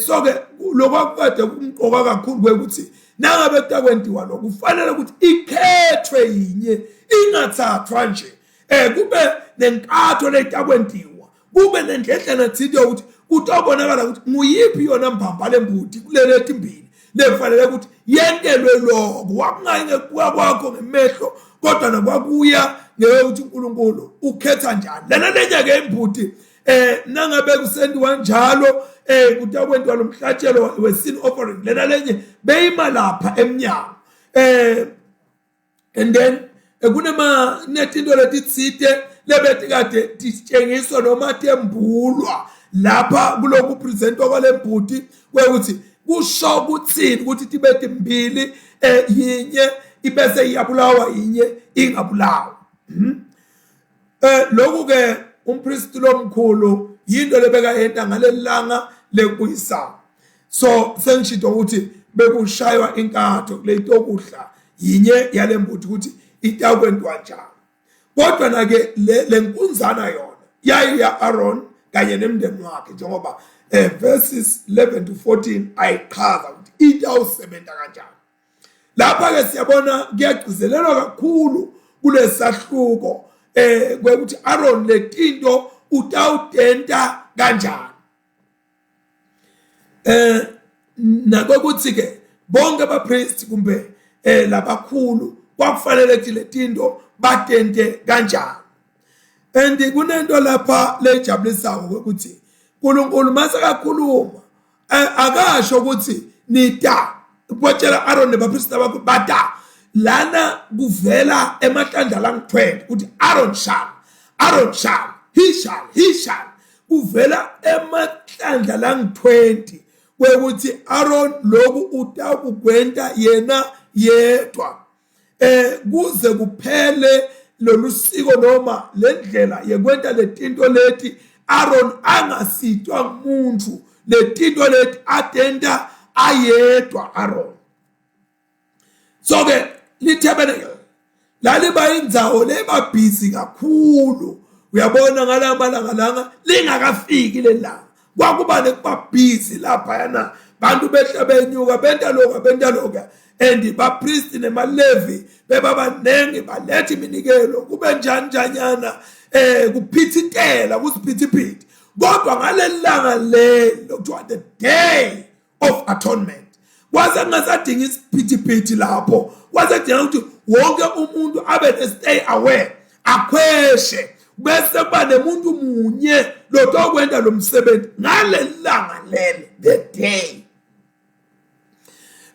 So ke lokho kade kumqoka kakhulu kwekuthi nangabe kutakwentiwa lokho, kufanele ukuthi ikhethwe yinye, ingathathwa nje, kube nenkatho leyitakwentiwa, kube nendledlana thinte yokuthi kutobonakala ukuthi nguyiphi yona mbamba lembuti kulele timbili lefanele ukuthi yentelwe lokho. Wakungayi ngekubuka kwakho ngemehlo, kodwa nakwakuya ngeyokuthi uNkulunkulu ukhetha njani. Lena lenye ke imbuti, nangabe kusentiwa njalo, kutakwentiwa lo mhlatshelo we-sin offering, lena lenye beyima lapha emnyango. And then kunema netinto letitsite lebetikade titshengiswa noma tembulwa lapha kuloku presentwa kwalembhuti, kwekuthi kusho ukuthini ukuthi tibe timbili, yinye ibese iyabulawa, yinye ingabulawa. Lokhu ke umpristi lomkhulu yinto lebeka yenta ngaleli langa lekubuyisana. So sengishito ukuthi bekushaywa inkatho kuleyitokudla yinye yalembuti ukuthi itakwentwa njani. Kodwa na ke le lenkunzana yona yayi ya Aaron. kanye nemndeni wakhe njengoba eh, verses 11 to 14 ayichaza ukuthi itawusebenza kanjani. Lapha ke siyabona kuyagcizelelwa kakhulu kulesahluko eh kwekuthi Aaron letinto utawutenta kanjani. Eh nakokuthi ke bonke abapriest kumbe eh labakhulu kwakufanele ukuthi letinto batente kanjani. And kunento lapha lejabulisako ukuthi uNkulunkulu mase kakhuluma Eh, akasho ukuthi nita kwatshela Aaron nebapristi bakho bata lana kuvela emahlandla langu-12 ukuthi Aaron shall Aaron shall he shall he shall kuvela emahlandla langu-20 kwekuthi Aaron lokhu utakukwenta yena yedwa eh kuze kuphele lolu siko noma lendlela yekwenta letinto leti Aaron angasitwa ngumuntu letinto leti atenta ayedwa Aaron so ke litabernacle laliba indzawo leba busy kakhulu uyabona ngalamalanga langa lingakafiki lelanga kwakuba nekuba busy laphayana bantu behla benyuka benta lokhu benta lokhu and bapristi nemalevi bebabaningi baletha iminikelo kube njani njanyana eh kuphithitela kusiphithiphithi kodwa ngaleli langa leli lokuthiwa the day of atonement kwase kungasadingi isiphithiphithi lapho kwase kudinga ukuthi wonke umuntu abe ne-stay aware akhweshe bese kuba nemuntu munye lotokwenta lo msebenzi ngaleli langa leli the day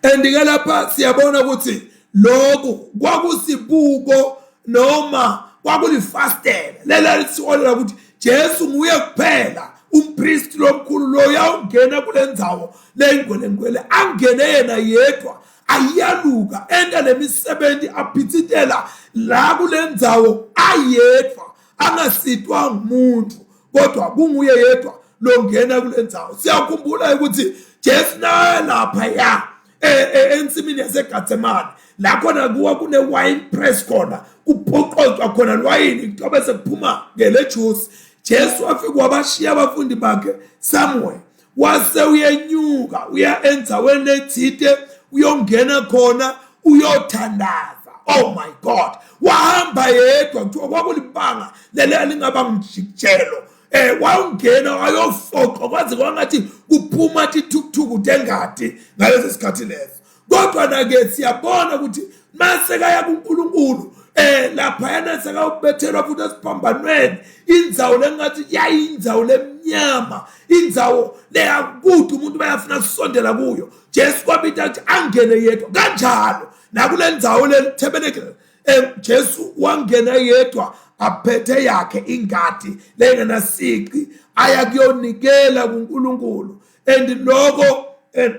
and ke lapha siyabona ukuthi lokhu kwakusibuko noma kwakulifastela lela lithiholela ukuthi Jesu nguye kuphela umpristi lomkhulu lo uyawungena kule ndzawo leyingwelengwele angene yena yedwa ayaluka enta lemisebenzi aphitsitela la kule ndzawo ayedwa angasitwa ngumuntu kodwa kunguye yedwa longena kule ndzawo siyakhumbula ukuthi Jesu nalapha ya e, e, ensimini yaseGetsemane la khona kuwa kune wine press khona kuphoqoqwa khona lwayini kuthiwa bese kuphuma ngele juice Jesu wafika wabashiya abafundi bakhe somewhere wase uyenyuka uya endzaweni lethite uyongena khona uyothandaza oh my god wahamba yedwa kuthiwa kwakulibanga leli alingaba ngumjikijelo eh wawungena wayofoqa kwaze kwangathi kuphuma tithukuthuku tengadi ngaleso sikhathi leso kodwa na-ke siyabona ukuthi masekaya kuNkulunkulu eh laphayana sekawubethelwa futhi esiphambanweni indzawo lengathi yayindzawo lemnyama indzawo leyakude umuntu bayafuna kusondela kuyo Jesu kwabita ukuthi angene yedwa kanjalo nakule ndzawo leli tabernacle eh, Jesu wangena yedwa aphethe yakhe ingadi lengenasici aya kuyonikela kuNkulunkulu and lokho eh,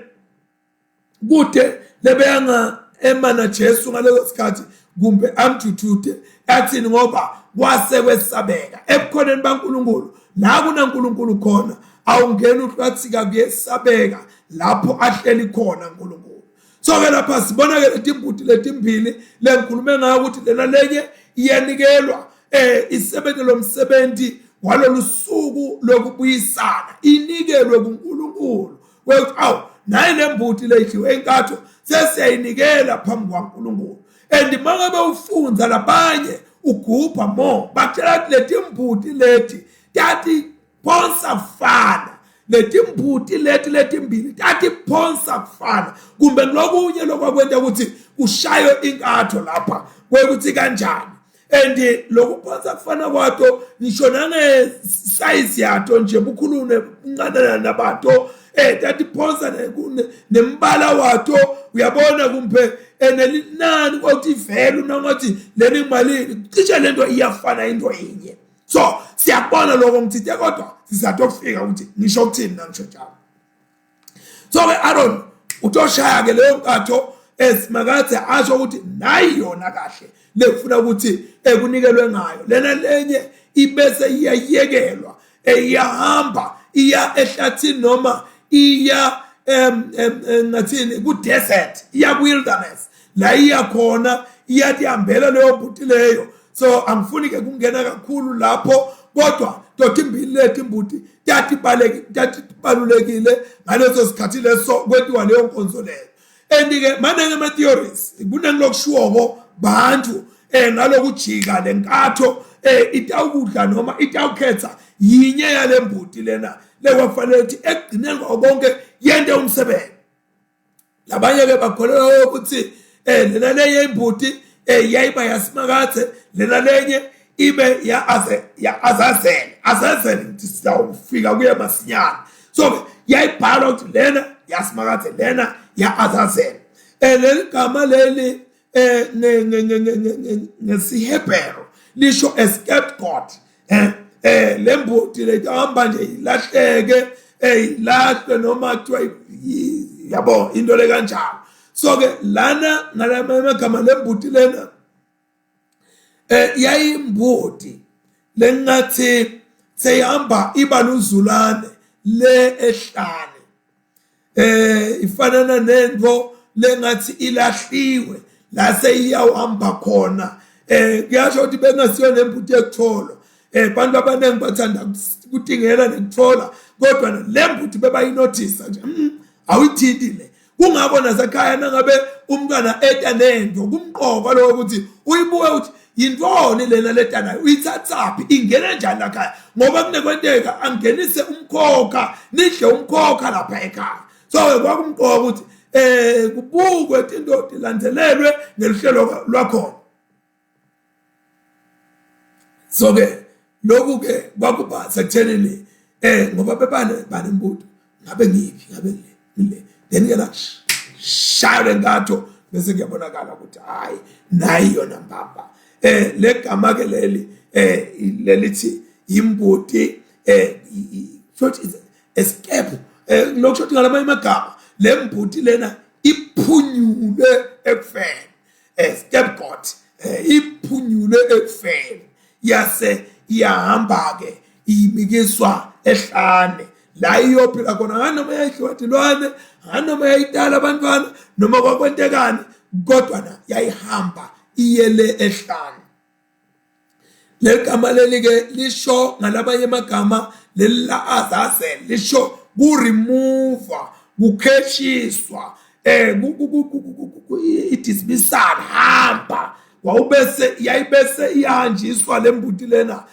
kude lebeyanga ema na Jesu ngaleso sikhathi kumbe amjuthude athini ngoba kwase kwesabeka ebukhoneni baNkulunkulu la kunaNkulunkulu khona awungena uhlwathika kuyesabeka lapho ahleli khona uNkulunkulu so ke lapha sibona ke letimbuti letimbili lengikhulume ngayo ukuthi lena lenye iyanikelwa eh isebenze lomsebenzi walolu suku lokubuyisana inikelwe kuNkulunkulu wekuthi awu nayi le mbuti leyidliwe inkatho sesiyayinikela phambi kwaNkulunkulu and mangabe ufunza labanye ugubha more bakutshela ukuthi leti mbuti leti tati phonsa kufana leti mbuti leti letimbili tati phonsa kufana kumbe lokunye lokwakwenta ukuthi kushaywe inkatho lapha kwekuthi kanjani and lokuphonsa kufana kwato ngisho nangesayizi yato nje bukhulu buncanana nabato eh tatiphonsa nembala wato uyabona kumbe enelinani eh, kwakuthi ivele unangathi leni malini cishe lento iyafana into inye so siyakubona lokho ngithithe kodwa sizatofika ukuthi ngisho ukuthini nangisho njalo so ke Aaron utoshaya ke leyo nkatho esimakathe asho ukuthi nayi yona kahle lekufuna ukuthi ekunikelwe ngayo lena lenye ibese iyayekelwa iyahamba iya ehlathini noma iya ngathini ku desert iya wilderness la iya khona iyatihambela leyo bhuti leyo so angifuni ke kungena kakhulu lapho kodwa Totimbili letimbuti tatibalulekile ngaleso sikhathi leso kwentiwa leyo nkonzo leyo. And-ke maningi ama-theories, kuningi lokushiwoko bantu ngalokujika le nkatho itawukudla noma itawukhetha yinye yale mbuti lena lekwakufanele ukuthi ekugcineni kwako konke yente umsebenzi. Labanye-ke bakholelwa ukuthi lena lenye imbuti yayiba yasimakathe, lena lenye ibe ya aze ya azazele azazele ngithi sizawufika kuye masinyane. So-ke yayibhalwa ukuthi lena yasimakathe, lena ya azazele. Leli gama leli ngesiHebheru lisho a scapegoat. Le mbuti le ihamba nje ilahleke, ilahlwe noma kuthiwa yabo into le kanjalo. So-ke lana ngalamagama le mbuti lena yayimbuti lengathi seyihamba iba luzulane le ehlane, ifanana nento lengathi ilahliwe la seyiyawuhamba khona. Kuyasho ukuthi bengasiyo nembuti yekutholwa. Abantu abaningi bathanda kutingela nekuthola, kodwa le mbuti bebayinothisa nje, awuyithinti le. Kungakho nasekhaya nangabe umntwana eta nento kumqoka lokho ukuthi uyibuke ukuthi yintoni lena leta nayo, uyithathaphi, ingena njani lakhaya, ngoba kunekwenteka angenise umkhokha, nidle umkhokha lapha ekhaya. So kwakumqoka ukuthi kubukwe into ilandelelwe ngeluhlelo lwakhona. So-ke lokhu-ke kwakuba sekuthenini ngoba bebane banembuto, ngabe ngiphi, ngabe ngile ngile, then ke la shaya le nkatho bese kuyabonakala ukuthi hayi nayi yona mbamba. Le gama ke leli lelithi imbuti, futhi escape, lokho ukuthi ngalamanye amagama le mbuti lena iphunyule ekufeni, scapegoat, iphunyule ekufeni yase iyahamba ke imikiswa ehlane la iyophila khona, nganoma yayidliwa tilwane, nganoma yayitala abantwana, noma kwakwentekani, kodwa na yayihamba iyele ehlane. Leli gama leli ke lisho ngalabanye amagama leli la Azazel lisho ku-remove, kukheshiswa, i-dismissal, hamba. Wawubese yayibese iyahanjiswa le mbuti lena.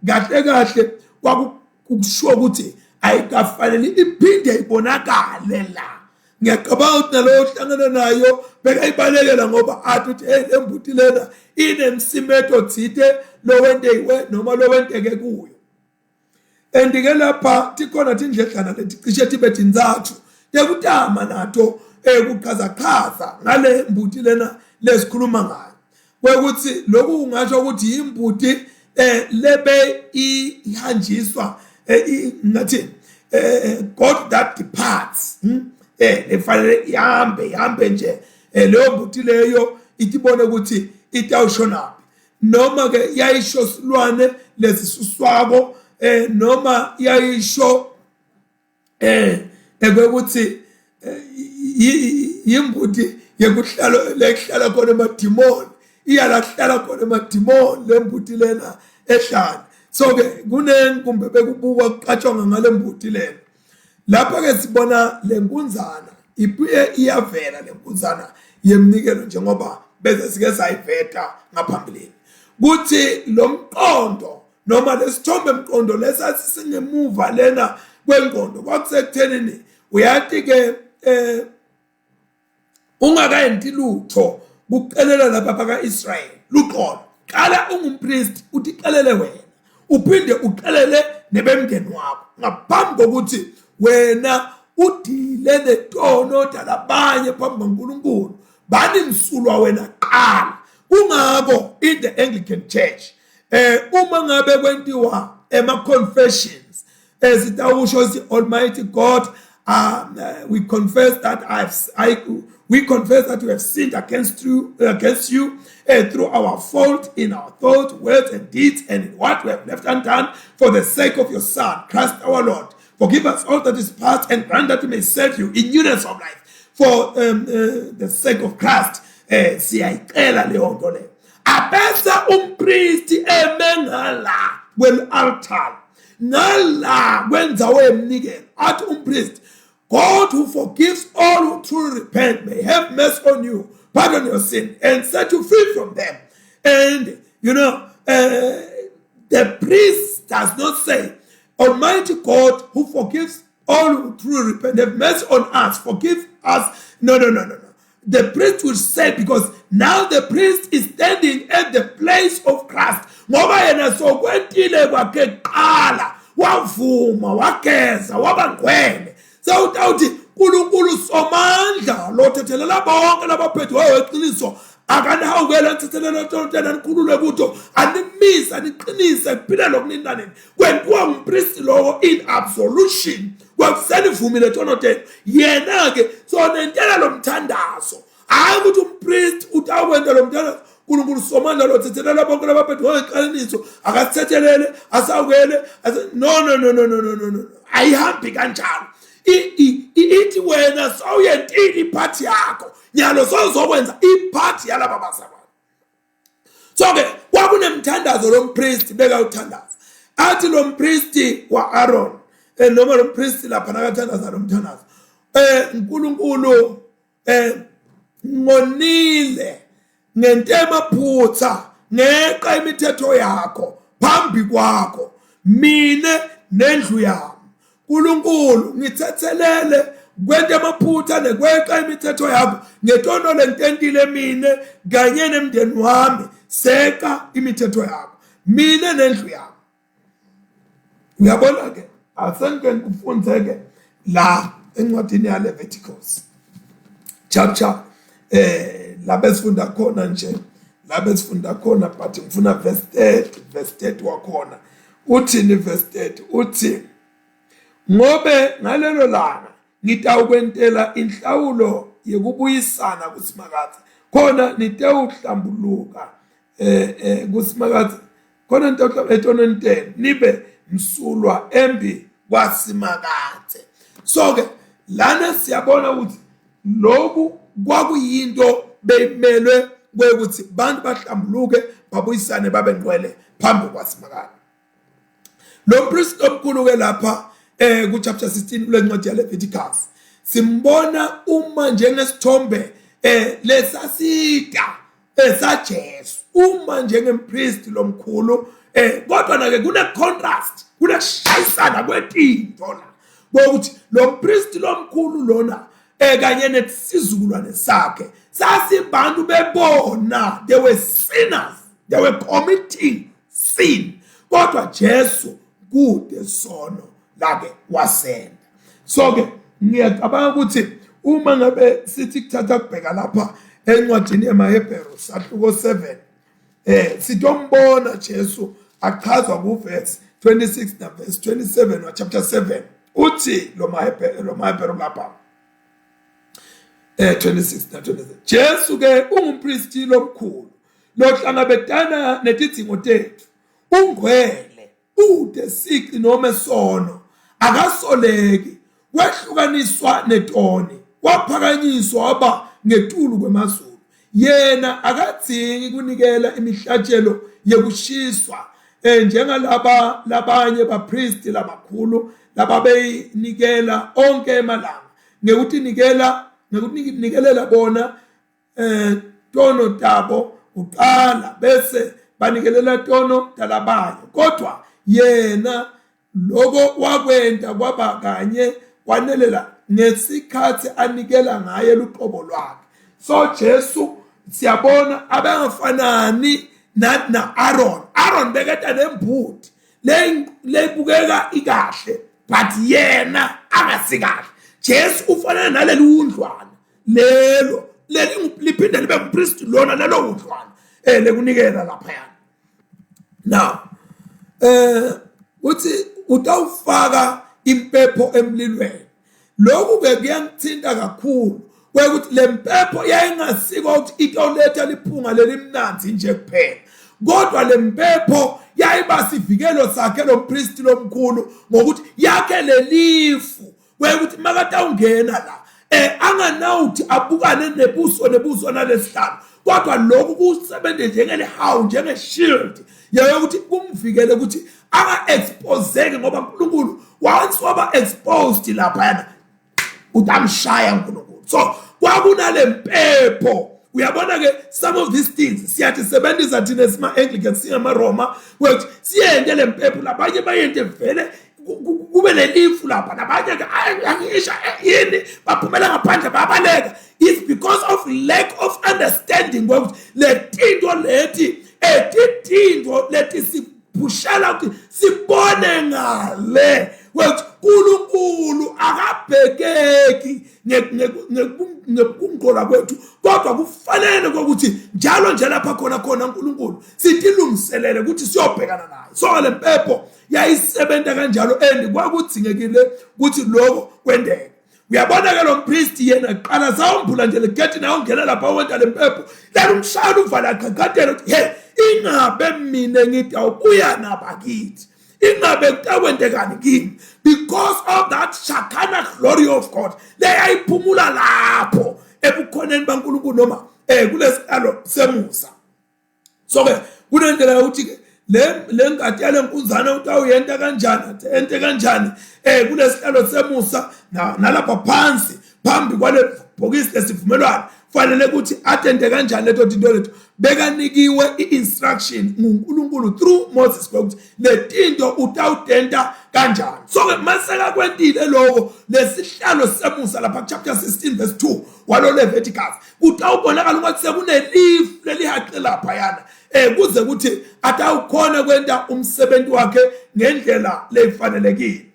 Kahle kahle kwakusho ukuthi ayikafanele iphinde ibonakale la. Ngiyacabanga ukuthi nalowo ohlangana nayo bekayibalekela, ngoba athi ukuthi hey, le mbuti lena inemsimeto thite lowentekiwe noma lowenteke kuyo. And ke lapha tikhona tindledlana leticishe tibe tintsatfu tekutama nato kuchazachaza ngale mbuti lena lesikhuluma ngayo, kwekuthi lokhu kungasho ukuthi imbuti lebe ihanjiswa, ngathi God that departs, lefanele ihambe ihambe nje, leyo mbuti leyo itibone ukuthi itawushonaphi, noma ke yayisho silwane lesisuswako, noma yayisho ekwekuthi yimbuti yekuhlala lekuhlala khona emadimoni, iyalahlala khona emadimoni le mbuti lena ehlane. So ke kunengi kumbe bekubukwa kuqatshwanga ngale mbuti lena. Lapha ke sibona le nkunzana ibuye iyavela, le nkunzana yeminikelo, njengoba bese sike sayiveta ngaphambilini kuthi lo mqondo noma lesithombe mqondo lesasisingemuva lena kwengqondo kwakusekuthenini uyathi ke ungakayenti lutho kucelela lapha baka-Israyeli luxolo, qala ungumpristi uticelele wena, uphinde ucelele nebemndeni wakho ngaphambi kokuthi wena udile netono dalabanye phambi kaNkulunkulu. Bani msulwa wena qala. Kungakho in the Anglican Church uma ngabe kwentiwa ema confessions esitawusho si Almighty God, we confess that we confess that we have sinned against you, through our fault in our thoughts, words and deeds, and in what we have left undone, for the sake of your Son, Christ our Lord. Forgive us all that is past and grant that we may serve you in newness of life. For the sake of Christ, siyayicela leyo nto leyo. Abese umpristi eme ngala. kwel-altare nala kwendzawo yemnikelo athi umpriest God who forgives all who truly repent may have mercy on you, pardon your sin, and set you free from them. And you know, the priest does not say, Almighty God who forgives all who truly repent, have mercy on us, forgive us. No, no, no, no, no. The priest will say, because now the priest is standing at the place of Christ. Ngoba yena sokwentile kwakhe kuqala, wavuma, wageza, waba ngcwele. Sewutawuthi uNkulunkulu somandla lothethelela bonke labaphethweyo eqiniso akanihawukele anithethelele tontena nikhulule kuto animise aniqinise kuphile lokunini nanini kwentiwa ngumpristi lowo in absolution kwakusenivumile tono tenu yena-ke sonentela lo mthandazo hhayi ukuthi umpristi utawukwenta lo mthandazo uNkulunkulu somandla lothethelela bonke labaphethwe ngeqiniso akasithethelele asawukele no no no no no no no no ayihambi kanjalo ithi wena sawuyentile iphathi yakho nyalo sozokwenza iphathi yalaba bazalwane so ke kwakunemthandazo lompristi bekawuthandaza athi lo mpristi wa-Aaron eh, noma lo mpristi lapha nakathandaza lo mthandazo eh uNkulunkulu eh ngonile ngentema phutha ngeqa imithetho yakho phambi kwakho mina nendlu yami uNkulunkulu ngithethelele kwenta amaphutha nekweqa imithetho yakho ngetono lengitentile mina kanye nemndeni wami seka imithetho yakho mina nendlu yami uyabona ke asengike ngikufunze ke la encwadini ya Leviticus chapter eh la besifunda khona nje la besifunda khona but ngifuna verse 30 verse 30 wakhona uthini verse 30 uthi ngobe ngalelo langa ngitawukwentela inhlawulo yekubuyisana kusimakadze khona nitewuhlambuluka eh eh kusimakadze khona nitewuhlambuluka etonweni tenu nibe msulwa embi kwasimakadze so ke lana siyabona ukuthi lokhu kwakuyinto beyimelwe kwekuthi bantu bahlambuluke babuyisane babe ngcwele phambi kwasimakadze Lo mpristi omkhulu ke lapha eh ku chapter 16 kule ncwadi ya Leviticus simbona uma njengesithombe eh lesasida esaJesu uma njengempristi lomkhulu eh kodwa na ke kune contrast kunekushayisana kwetinto la kokuthi lo mpristi lomkhulu lona eh kanye nesizukulwane sakhe sasibantu bebona they were sinners they were committing sin kodwa Jesu kude sono lake wasenda so ke ngiyacabanga ukuthi uma ngabe sithi kuthatha kubheka lapha encwadini yemaHebheru sahluko 7 eh sitombona Jesu achazwa ku verse 26 na verse 27 wa chapter 7 uthi lo maHebheru lo maHebheru lapha eh 26 na 27 Jesu ke ungumpristi lomkhulu lohlangabetana netidzingo tethu ungcwele ude sici noma sono akasoleki wehlukaniswa netoni waphakanyiswa waba ngetulu kwemazulu yena akadzingi kunikela imihlatshelo yekushiswa eh njengalaba labanye bapristi labakhulu lababeyinikela onke emalanga ngekutinikela ngekutinikelela bona eh tono tabo kuqala bese banikelela tono talabanye kodwa yena lokho wakwenta kwaba kanye kwanelela ngesikhathi anikela ngaye luqobo lwakhe so Jesu siyabona abengafanani na Aaron Aaron beketa nembuti leyibukeka ikahle but yena angasikahle Jesu ufanana naleli wundlwana lelo leli liphinde libe ngumpristi lona lelo wundlwana eh lekunikela laphaya now eh uthi utawufaka impepho emlilweni lokhu ke kuyangithinta kakhulu kwekuthi le mpepho yayingasiko ukuthi itoletha liphunga lelimnanzi nje kuphela kodwa le mpepho yayiba sivikelo sakhe lo mpristi lomkhulu ngokuthi yakhe lelifu kwekuthi makatawungena la eh anganawuthi abukane nebuso nebuso nalesihlalo kodwa lokhu kusebenze njengelihawu njenge-shield yayokuthi kumvikele ukuthi Anga-exposeki ngoba uNkulunkulu once waba exposed laphayana utamshaya uNkulunkulu. So kwakunale mpepho. Uyabona ke, some of these things siyathisebenzisa thina esima-Anglican, singamaRoma, kwethu siyente le mpepho, labanye bayente vele kube nelifu lapha, nabanye ke angisha yini baphumela ngaphandle babaleka. It's because of lack of understanding kwekuthi le tinto leti etitintfo leti siphushela ukuthi sibone ngale kwekuthi uNkulunkulu akabhekeki ngekungqola kwethu, kodwa kufanele ukuthi njalo nje lapha khona khona uNkulunkulu sitilungiselele ukuthi siyobhekana naye. So le mpepho yayisebenza kanjalo and kwakudzingekile ukuthi lokho kwendeke. Uyabona ke, lo mpristi yena qala sawumbula nje le gate nawe ungena lapha wenta le mpepho lelo umshayela uvala qhaqhadela ukuthi hey, ingabe mina ngithi awubuya nabakithi, ingabe kutakwendekani kimi, because of that Shekinah glory of God leyayiphumula lapho ebukhoneni baNkulunkulu noma kulesihlalo semusa. So ke kunendlela yokuthi ke le ngadi yale nkunzana ukuthi awuyenta kanjani, ente kanjani kulesihlalo semusa nalapha phansi phambi kwale bhokisi lesivumelwano, fanele ukuthi atente kanjani leto tinto leto. Bekanikiwe i-instruction nguNkulunkulu through Moses ukuthi le tinto utawutenta kanjani. So ke masekakwentile lokho, lesihlalo semusa lapha chapter 16 verse 2 walo Leviticus, kutawubonakala ukuthi sekunelifu lelihaqe laphayana kuze ukuthi atawukhona kwenta umsebenzi wakhe ngendlela lefanelekile.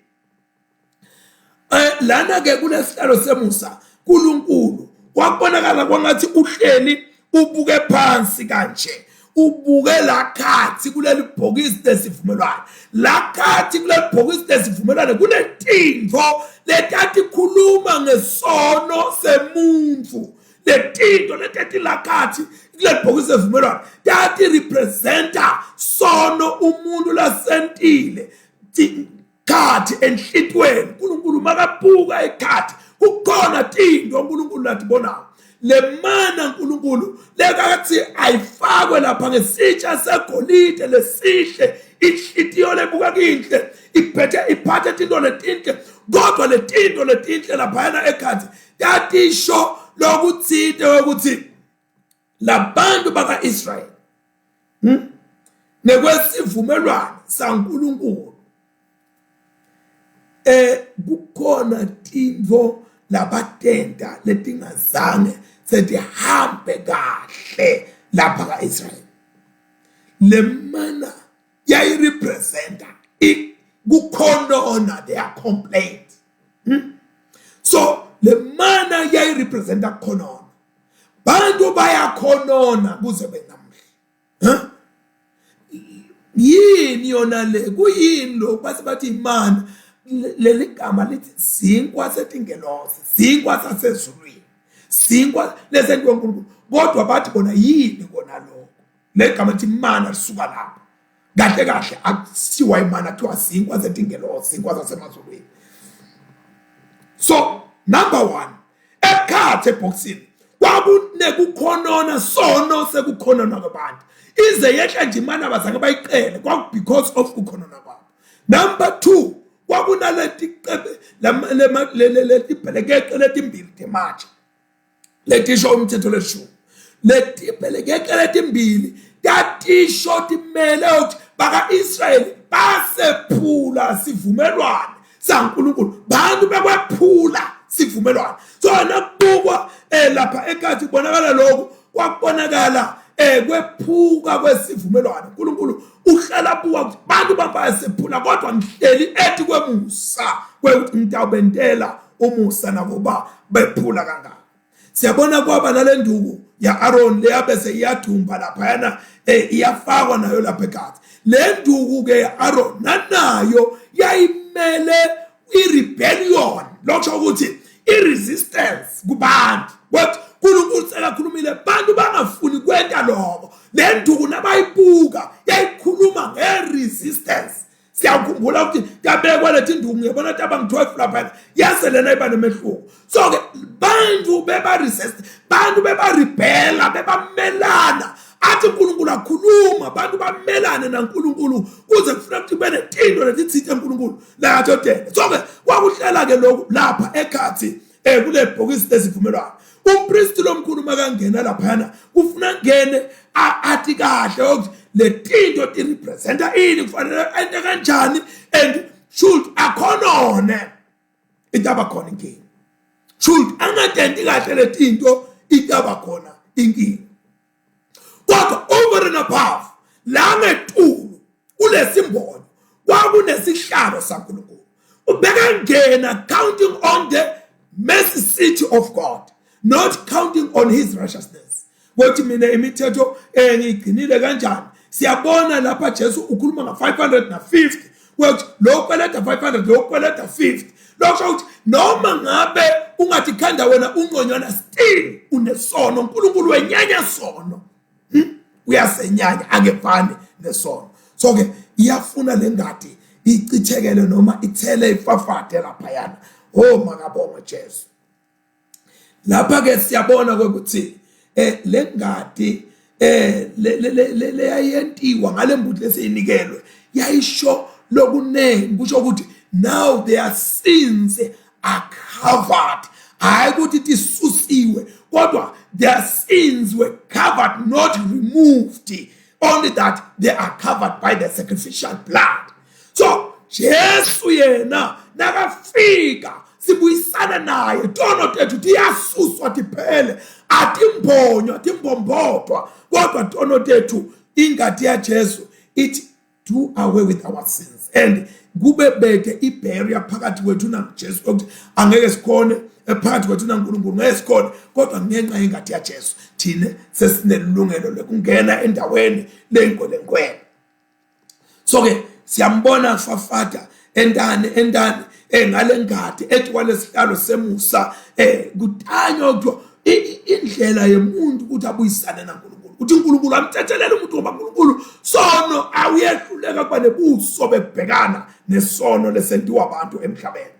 Lana ke kulesihlalo semusa uNkulunkulu kwakubonakala kwangathi uhleli ubuke phansi kanje, ubuke lakhathi kuleli bhokisi lesivumelwano. Lakhathi kuleli bhokisi lesivumelwano kunetinto letatikhuluma ngesono semuntu. Letinto letatilakhathi kuleli bhokisi lesivumelwano tati representa sono umuntu lasentile khathi enhlitweni. uNkulunkulu makabuka ikhathi kukhona tinto uNkulunkulu latibonayo. Le mana uNkulunkulu lekathi ayifakwe lapha ngesitsha segolide lesihle, inhlitiyo lebuka kinhle iphethe iphathe tinto letinhle, kodwa letinto letinhle laphayana ekhathi tatisho lokuthinte ukuthi labantu baka-Israyeli nekwesivumelwano saNkulunkulu kukhona tintfo labatenta letingazange setihambe kahle lapha ka-Israyeli. Le mana yayirepresenta kukhonona, their complaint. So le mana yayirepresenta kukhonona, bantu bayakhonona kuze benamhla. Huh? Yini yona le? Kuyini lo base bathi imana? Leli gama lithi sinkwa setingelosi, sinkwa sasezulwini, sinkwa lesentiwa uNkulunkulu, kodwa bathi bona yini kona lokho? Le gama lithi imana lisuka lapho. Kahle kahle akusiwa imana, kuthiwa sinkwa setingelosi, sinkwa sasemazulwini. So number 1, ekhathe ebhokisini kwakunekukhonona, sono sekukhonona kwabantu. Ize yehle nje imana abazange bayiqele, kwaku because of kukhonona kwabo. Number 2, kwakunaleti letibhelekeqe letimbili tematshe letisho umthetho leshumi. Letibhelekeqe letimbili tatisho timele ukuthi baka-Israyeli basephula sivumelwano saNkulunkulu, bantu bekwephula sivumelwano. So nakubukwa lapha ekhathi kubonakala lokhu, kwakubonakala kwephuka kwesivumelwano. uNkulunkulu uhlala buka ukuthi bantu babasephula, kodwa ngihleli ethi kwemusa kwekuthi ngitawubentela umusa nakuba bephula kangaka. Siyabona kwaba nale nduku ya-Aaron leyabe seyiyadumba laphayana, iyafakwa nayo lapha ekhathi. Le nduku ke ya-Aaron nanayo yayimele i-rebellion, lokho ukuthi i-resistance kubantu. Kodwa uNkulunkulu sekakhulumile, bantu bangafuni kwenta lokho. Le nduku nabayibuka yayikhuluma nge-resistance. Siyakhumbula ukuthi tabekwa leti nduku, ngiyabona taba ngu-12 lapha, yase lena iba nemehluko. So ke bantu beba-resist, bantu beba-rebela, bebamelana. Athi uNkulunkulu akhuluma abantu bamelane naNkulunkulu kuze kufuna ukuthi kube netinto letitsite uNkulunkulu lakatodele. So ke kwakuhlela ke lokhu lapha ekhathi eh kule bhokisi lesivumelwano. Umpristi lomkhulu makangena laphana kufuna ngene athi kahle ukuthi le tinto ti representa ini kufanele ente kanjani and should akhonone itaba khona inkinga. Should angatenti kahle letinto itaba khona inkinga. Kodwa over and above la ngetulu kulesimbonyo kwakunesihlalo saNkulunkulu. Ubekangena counting on the mercy seat of God, not counting on his righteousness. Kothi mina imithetho engiyigcinile kanjani? Siyabona lapha Jesu ukhuluma nga-550 ukuthi lo kweleta 500 lo kweleta 50. Lokho ukuthi noma ngabe ungathi khanda wena ungconywana still unesono uNkulunkulu wenyanya sono. Uyasenyanya akefani nesono. So ke iyafuna lengadi ichithekele noma ithele ifafade laphayana. Oh makabonga Jesu. Lapha ke siyabona ukuthi eh lengadi eh le leyayentiwa ngale mbuti lesiyinikelwe yayisho lokuningi kusho ukuthi now their sins are covered hayi ukuthi tisusiwe kodwa their sins were covered not removed only that they are covered by the sacrificial blood. So Jesu yena nakafika sibuyisana naye tono tethu tiyasuswa tiphele atimbonywa timbombodwa kodwa tono tethu ingadi yaJesu ithi do away with our sins and kube bede ibarrier phakathi kwethu naJesu ukuthi angeke sikhone phakathi kwethu naNkulunkulu ngeke sikhone kodwa ngenxa yengadi yaJesu thina sesinelungelo lokungena endaweni lengwelengwele. So ke siyambona fafada entane entane ngalengadi ethi kwalesihlalo semusa kutanywa kuthiwa indlela yemuntu ukuthi abuyisane naNkulunkulu ukuthi uNkulunkulu amthethelele umuntu ngoba uNkulunkulu sono awuyehluleka kuba nebuso bekubhekana nesono lesentiwa abantu emhlabeni.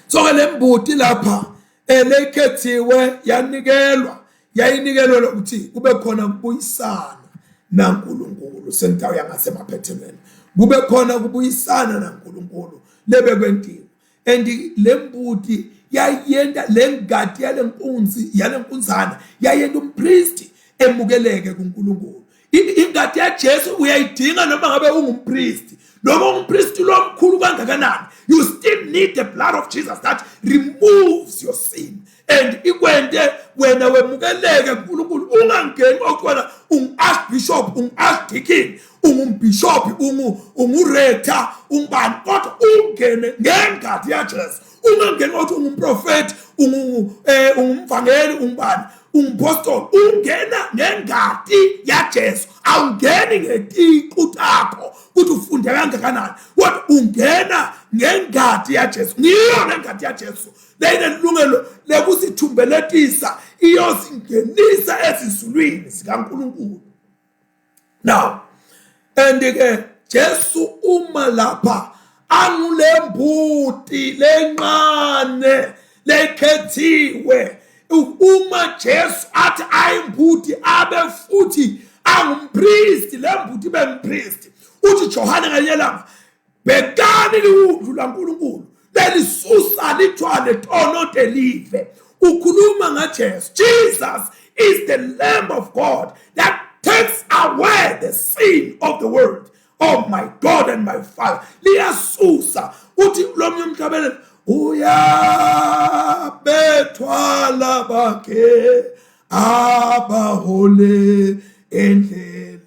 So ke lembuti lapha elekhethiwe yanikelwa yayinikelwe ukuthi kube khona kubuyisana naNkulunkulu sendawo yangasemaphethelweni kube khona kubuyisana naNkulunkulu lebekwentiwe and lembuti yayenta lengadi yalenkunzi yalenkunzana yayenta umpristi emukeleke kuNkulunkulu. Ingadi yaJesu uyayidinga noma ngabe ungumpristi noma ungumpristi lomkhulu kangakanani, you still need the blood of Jesus that removes your sin and ikwente wena wemukeleke kuNkulunkulu. Ungangeni okuwena ungu-archbishop, ungu-archdeacon, ungumbhishophi, ungurector, ungubani, kodwa ungene ngengadi yaJesu. Ungangeni ukuthi ungumprofethi, ungumvangeli, ungubani, ungumpostoli, ungena ngengadi yaJesu. Awungeni ngetiqu takho ukuthi ufunde kangakanani, kodwa ungena ngengadi yaJesu. Ngiyo lengadi yaJesu leyinelungelo lekusithumbeletisa iyosingenisa ezizulwini zikaNkulunkulu. Now and ke Jesu uma lapha angulembuti lencane lekhethiwe uma Jesu athi ayimbuti abe futhi angumpristi lembuti bempristi uthi Johane ngelinye ilanga bhekani liwundlu laNkulunkulu belisusa lithwale tono telive. Ukhuluma ngaJesu. Jesus is the Lamb of God that takes away the sin of the world. Oh my God and my Father. Liyasusa. Uthi lomnye umhlabeleli uyabethwala bakhe abahole endleleni.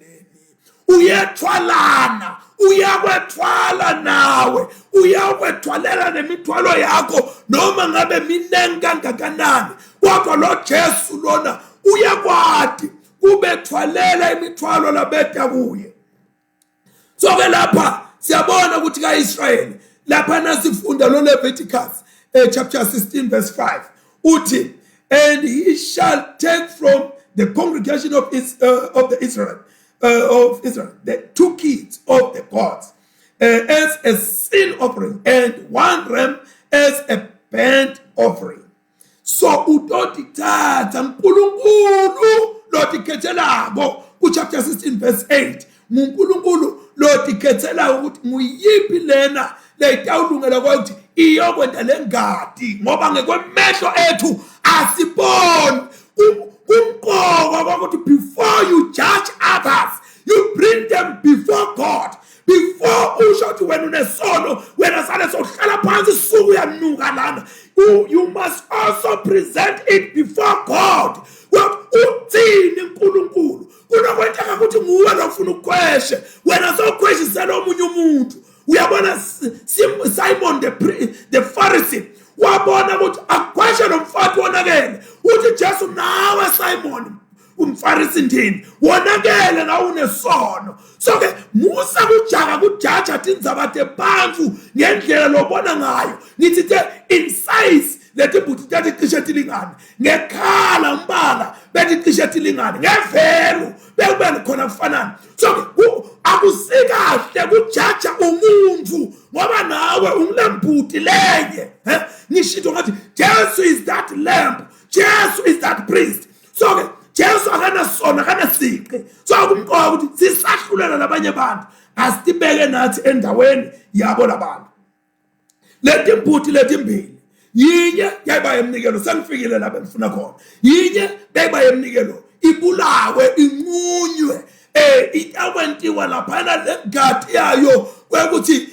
Uyethwalana, uyakwethwala nawe, uyakwethwalela nemithwalo yakho noma ngabe miningi kangakanani, kodwa lo Jesu lona uyakwati kubethwalela imithwalo labeta kuye. So ke lapha siyabona ukuthi kaIsrayeli lapha nasifunda lo Leviticus chapter 16 verse 5 uthi and he shall take from the congregation of of the Israel of Israel the two kids of the gods as a sin offering and one ram as a burnt offering. So utotithatha uNkulunkulu lotikhethelako kuchapter 16 verse 8. NguNkulunkulu lotikhethelako ukuthi nguyiphi lena leyitawulungela ukuthi iyokwenta lengadi, ngoba ngekwemehlo ethu asiboni. Kumqoka kwakuthi before you judge others, you bring them before God. Before usho ukuthi wena unesono, wena sale sohlala phansi suku uyanuka lana, you must also present it before God. Uthini uNkulunkulu? Kunokwenzeka ukuthi nguwe lofuna ukukhweshe, wena sowukhweshisela omunye umuntu. Uyabona, Simon the Pharisee wabona ukuthi akukhweshe lo mfati wonakele. Uthi Jesu, nawe Simon umfarisi ndini, wonakele nawe unesono. So ke musa kujaka kujaja tindzaba tebantfu ngendlela lobona ngayo. Ngithi te in size leti mbuti taticishe tilingane, ngekhala umbala beticishe tilingane, ngevelu bekube khona kufanana. So ke akusikahle kujaja umuntu ngoba nawe ungulembuti lenye. Ngisho ngathi Jesu is that lamb, Jesu is that priest. So ke Jesu akanasono, akanasiqi. So akumqoka ukuthi sisahlulela labanye abantu, asitibeke nathi endaweni yabo labantu. Leti mbuti letimbili, yinye yayiba yemnikelo, sengifikile lapha engifuna khona. Yinye beyiba yemnikelo, ibulawe, inqunywe, itakwentiwa laphana lengadi yayo kwekuthi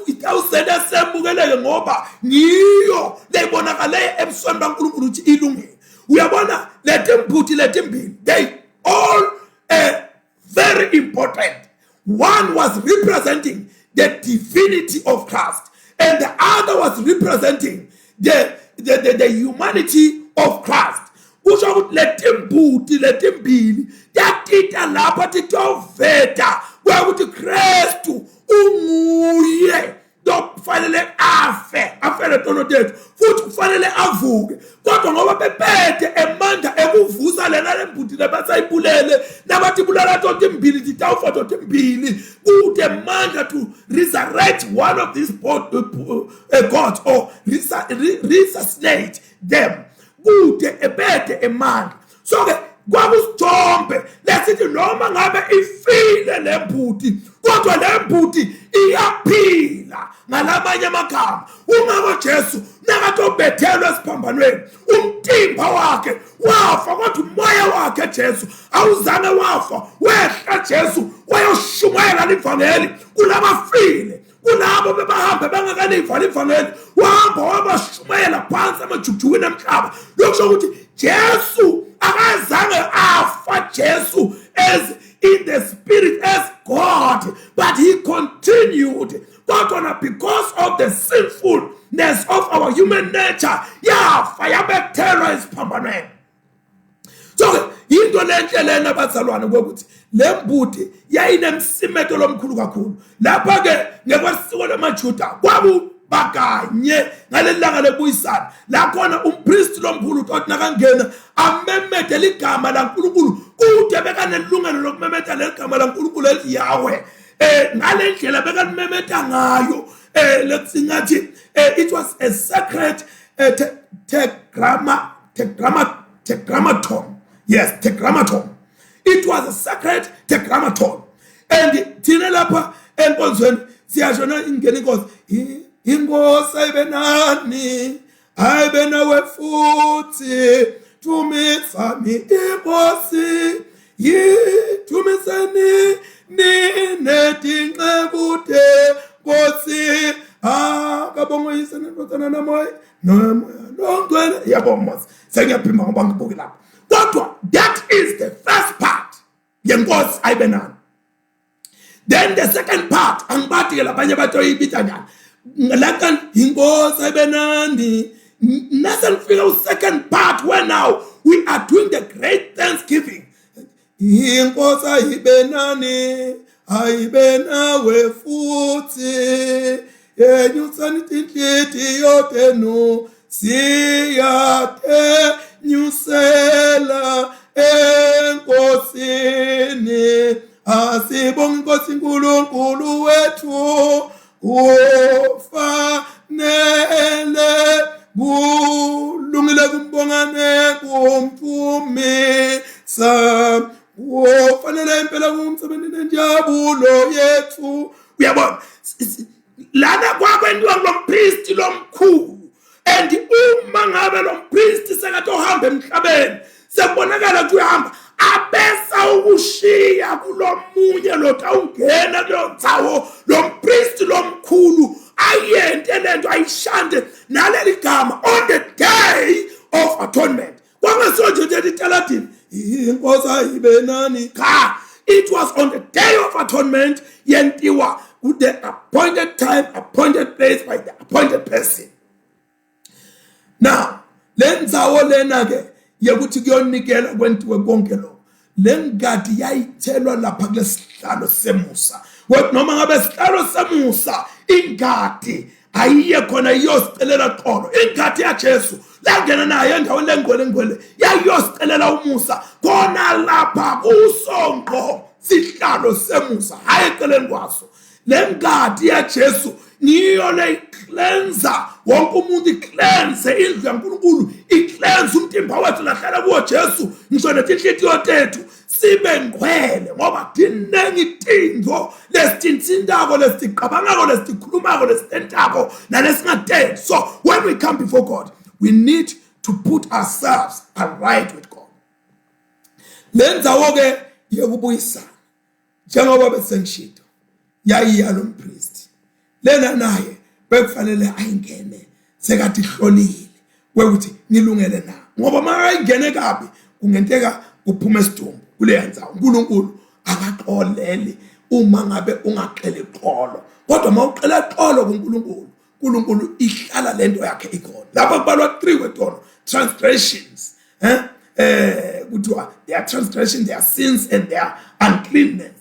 itawusele semukeleke, ngoba ngiyo leyibonakale ebusweni baNkulunkulu ukuthi ilungile. Uyabona, leti mbuti letimbili, they all very important. One was representing the divinity of Christ and the other was representing the humanity of Christ. Kusho ukuthi letimbuti letimbili tatita lapha titoveta kwekuthi Kristu unguye lokufanele afe, afele tono tethu, futhi kufanele avuke. Kodwa ngoba bephethe emandla ekuvusa lena lembuti lebasayibulele, nabathi bulala totimbili titawufa totimbili, kude mandla to resurrect one of these gods or resuscitate them, kude ebethe emandla. So ke kwakusithombe lesithi noma ngabe ifile le mbuti, kodwa le mbuti iyaphila. Ngalamanye amagama, ungako Jesu nakatobethelwa esiphambanweni, umtimba wakhe wafa, kodwa umoya wakhe Jesu awuzange wafa. Wehla Jesu wayoshumayela livangeli kulabafile, kulabo bebahambe bengakaliva livangeli. Wahamba wabashumayela phansi emajukujukwini emhlaba. Lokusho ukuthi Jesu akazange afa, Jesu as in the spirit as God, but he continued. Kodwa because of the sinfulness of our human nature, yafa, yabethelwa esiphambanweni. So ke into lenhle lena, bazalwane, kwekuthi le mbuti yayinemsimeto lomkhulu kakhulu. Lapha ke ngekwesiko lamaJuda kwakubakanye ngaleli langa lebuyisana, la khona umpristi lomkhulu uthi nakangena amemede ligama laNkulunkulu, kude bekanelungelo lokumemeda leli gama laNkulunkulu elithi Yahweh ngale ndlela bekalimemeta ngayo. Letsingathi it was a sacred tetragramma tetragramma tetragrammaton. Yes, tetragrammaton. It was a sacred tetragrammaton. And thina lapha enkonzweni siyasho na ingena inkosi, "Inkosi ayibe nani, ayibe nawe futhi, thumisani inkosi, yithumiseni nine tinceku tenkosi, akabongwe Yise neNdvodzana namoya nomoya longcwele." Yabo mos, sengiyaphima ngoba ngibuki lapha. Kodwa that is the first part yenkosi ayibe nani. Then the second part, angibati ke labanye batoyibita njani laka, inkosi ayibe nani. Nase ngifika u-second part where now we are doing the great thanksgiving, inkosi ayibe nani, ayibe nawe futhi, yenyusani tinhlitiyo tenu, siyatenyusela enkosini, asibonge inkosi uNkulunkulu wethu, kufanele kulungile kumbongane kumphumisa. And uma ngabe lo mpristi sekatohamba emhlabeni, sekubonakala ukuthi uyahamba, abesa ukushiya kulomunye lotawungena kuleyo ndzawo, lo mpristi lomkhulu ayente lento, ayishande naleli gama on the Day of Atonement. Kwangesiyo nje nje italadini, "Inkosi ayibe nani." Cha, it was on the Day of Atonement, yentiwa ku the appointed time, appointed place, by the appointed person. Now le ndzawo lena ke yekuthi kuyonikela, kwentiwe konke lokho, le ngadi yayithelwa lapha kulesihlalo semusa. Kodwa noma ngabe sihlalo semusa, ingadi ayiye khona iyosicelela xolo. Ingadi yaJesu langena nayo endaweni lengcwele ngcwele yayiyosicelela umusa khona lapha kuso ngqo sihlalo semusa, hayi eceleni kwaso. Le ngadi yaJesu ngiyo le cleanser wonke umuntu, icleanse indlu yaNkulunkulu, icleanse umtimba wethu lahlala kuwo Jesu, ngisho netinhlitiyo tethu sibe ngcwele, ngoba tinengi tintfo lesitintintako, lesitiqabangako, lesitikhulumako, lesitentako nalesingatenti. So when we come before God, we need to put ourselves aright with God. Le ndzawo ke yekubuyisana, njengoba besengishito, yayiya lo mpristi lena, naye bekufanele ayingene sekathi hlolile kwekuthi ngilungele na, ngoba makayingene kabi kungenteka kuphume isidumbu kuleya ndzawo. uNkulunkulu akaxoleli uma ngabe ungaxeli xolo, kodwa uma uxela xolo kuNkulunkulu, uNkulunkulu ihlala lento yakhe ikhona. Lapha kubalwa 3 wetono, transgressions, kuthiwa their transgression, their sins and their uncleanness.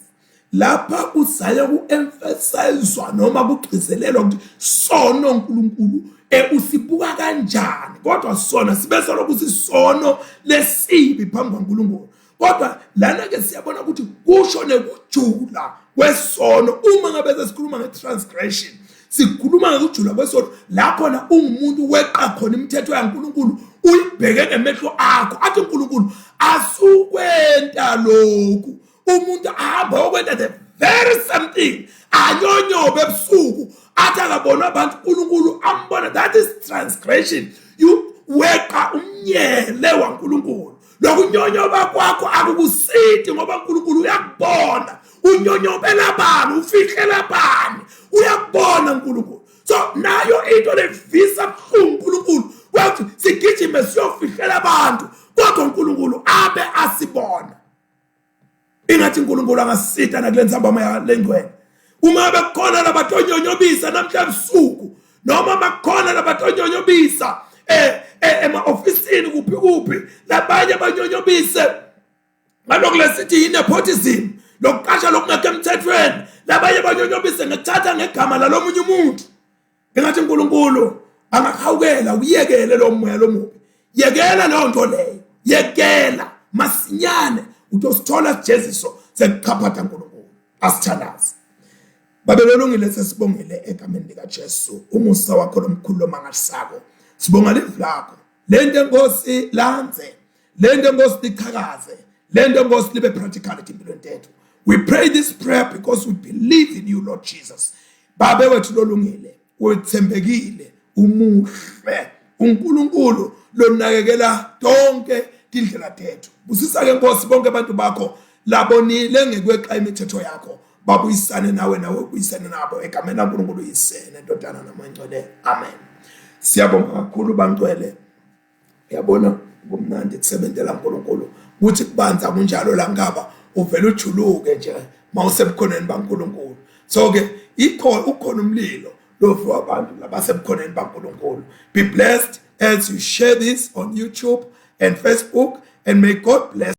Lapha kuzaya ku-emphasizwa noma kugcizelelwa ukuthi sono uNkulunkulu usibuka kanjani, kodwa sona sibe solokhu sisono lesibi phambi kwaNkulunkulu. Kodwa lana ke siyabona ukuthi kusho nekujula kwesono. Uma ngabe sesikhuluma nge-transgression, sikhuluma ngokujula kwesono la khona ungumuntu weqa khona imithetho yaNkulunkulu, uyibheke ngemehlo akho, athi uNkulunkulu asukwenta lokhu, umuntu ahamba okwenta the very same thing, anyonyobe ebusuku, athi akabona abantu, uNkulunkulu ambona. That is transgression. You weqa umnyele waNkulunkulu. Lokunyonyoba kwakho akukusidi, ngoba uNkulunkulu uyakubona. Unyonyobela bani? Ufihlela bani? Uyakubona uNkulunkulu. So nayo into levisa buhlungu uNkulunkulu wathi sigijime siyofihlela abantu, kodwa uNkulunkulu abe asibona. Ingathi uNkulunkulu angasita nakule ntsambama lengcwele. Uma bekukhona labatonyonyobisa namhla ebusuku, noma bakhona labatonyonyobisa ema-ofisini, kuphi kuphi, labanye banyonyobise ngalokhu lesithi yi-nepotism, lokuqasha lokungekho emthethweni, labanye banyonyobise ngekuthatha ngegama lalomunye umuntu, engathi uNkulunkulu angahawukela, uyekele lo moya lomubi. Yekela leyo nto leyo, yekela masinyane, utosithola sijeziso sekuchaphatha uNkulunkulu. Asithandaze. Babe lolungile, sesibongile egameni likaJesu umusa wakho lomkhulu lomangalisako. Sibonga livi lakho, lento enkosi landze, lento enkosi lichakaze, lento enkosi libe practical empilweni tethu. We pray this prayer because we believe in you, Lord Jesus. Babe wethu lolungile, wethembekile, umuhle uNkulunkulu lonakekela tonke tindlela tethu. Busisa ke Nkosi bonke abantu bakho labonile ngekweqa imithetho yakho, babuyisane nawe, nawe ubuyisane nabo, egameni laNkulunkulu Yise neNdodana naMangcwele, amen. Siyabonga kakhulu, bangcwele. Uyabona, kumnandi kusebentela uNkulunkulu, kuthi kubanza kunjalo la ngaba uvela ujuluke nje mawusebukhoneni baNkulunkulu. So ke ikhona, ukhona umlilo lovu abantu labasebukhoneni baNkulunkulu. Be blessed as you share this on YouTube and Facebook, and may God bless.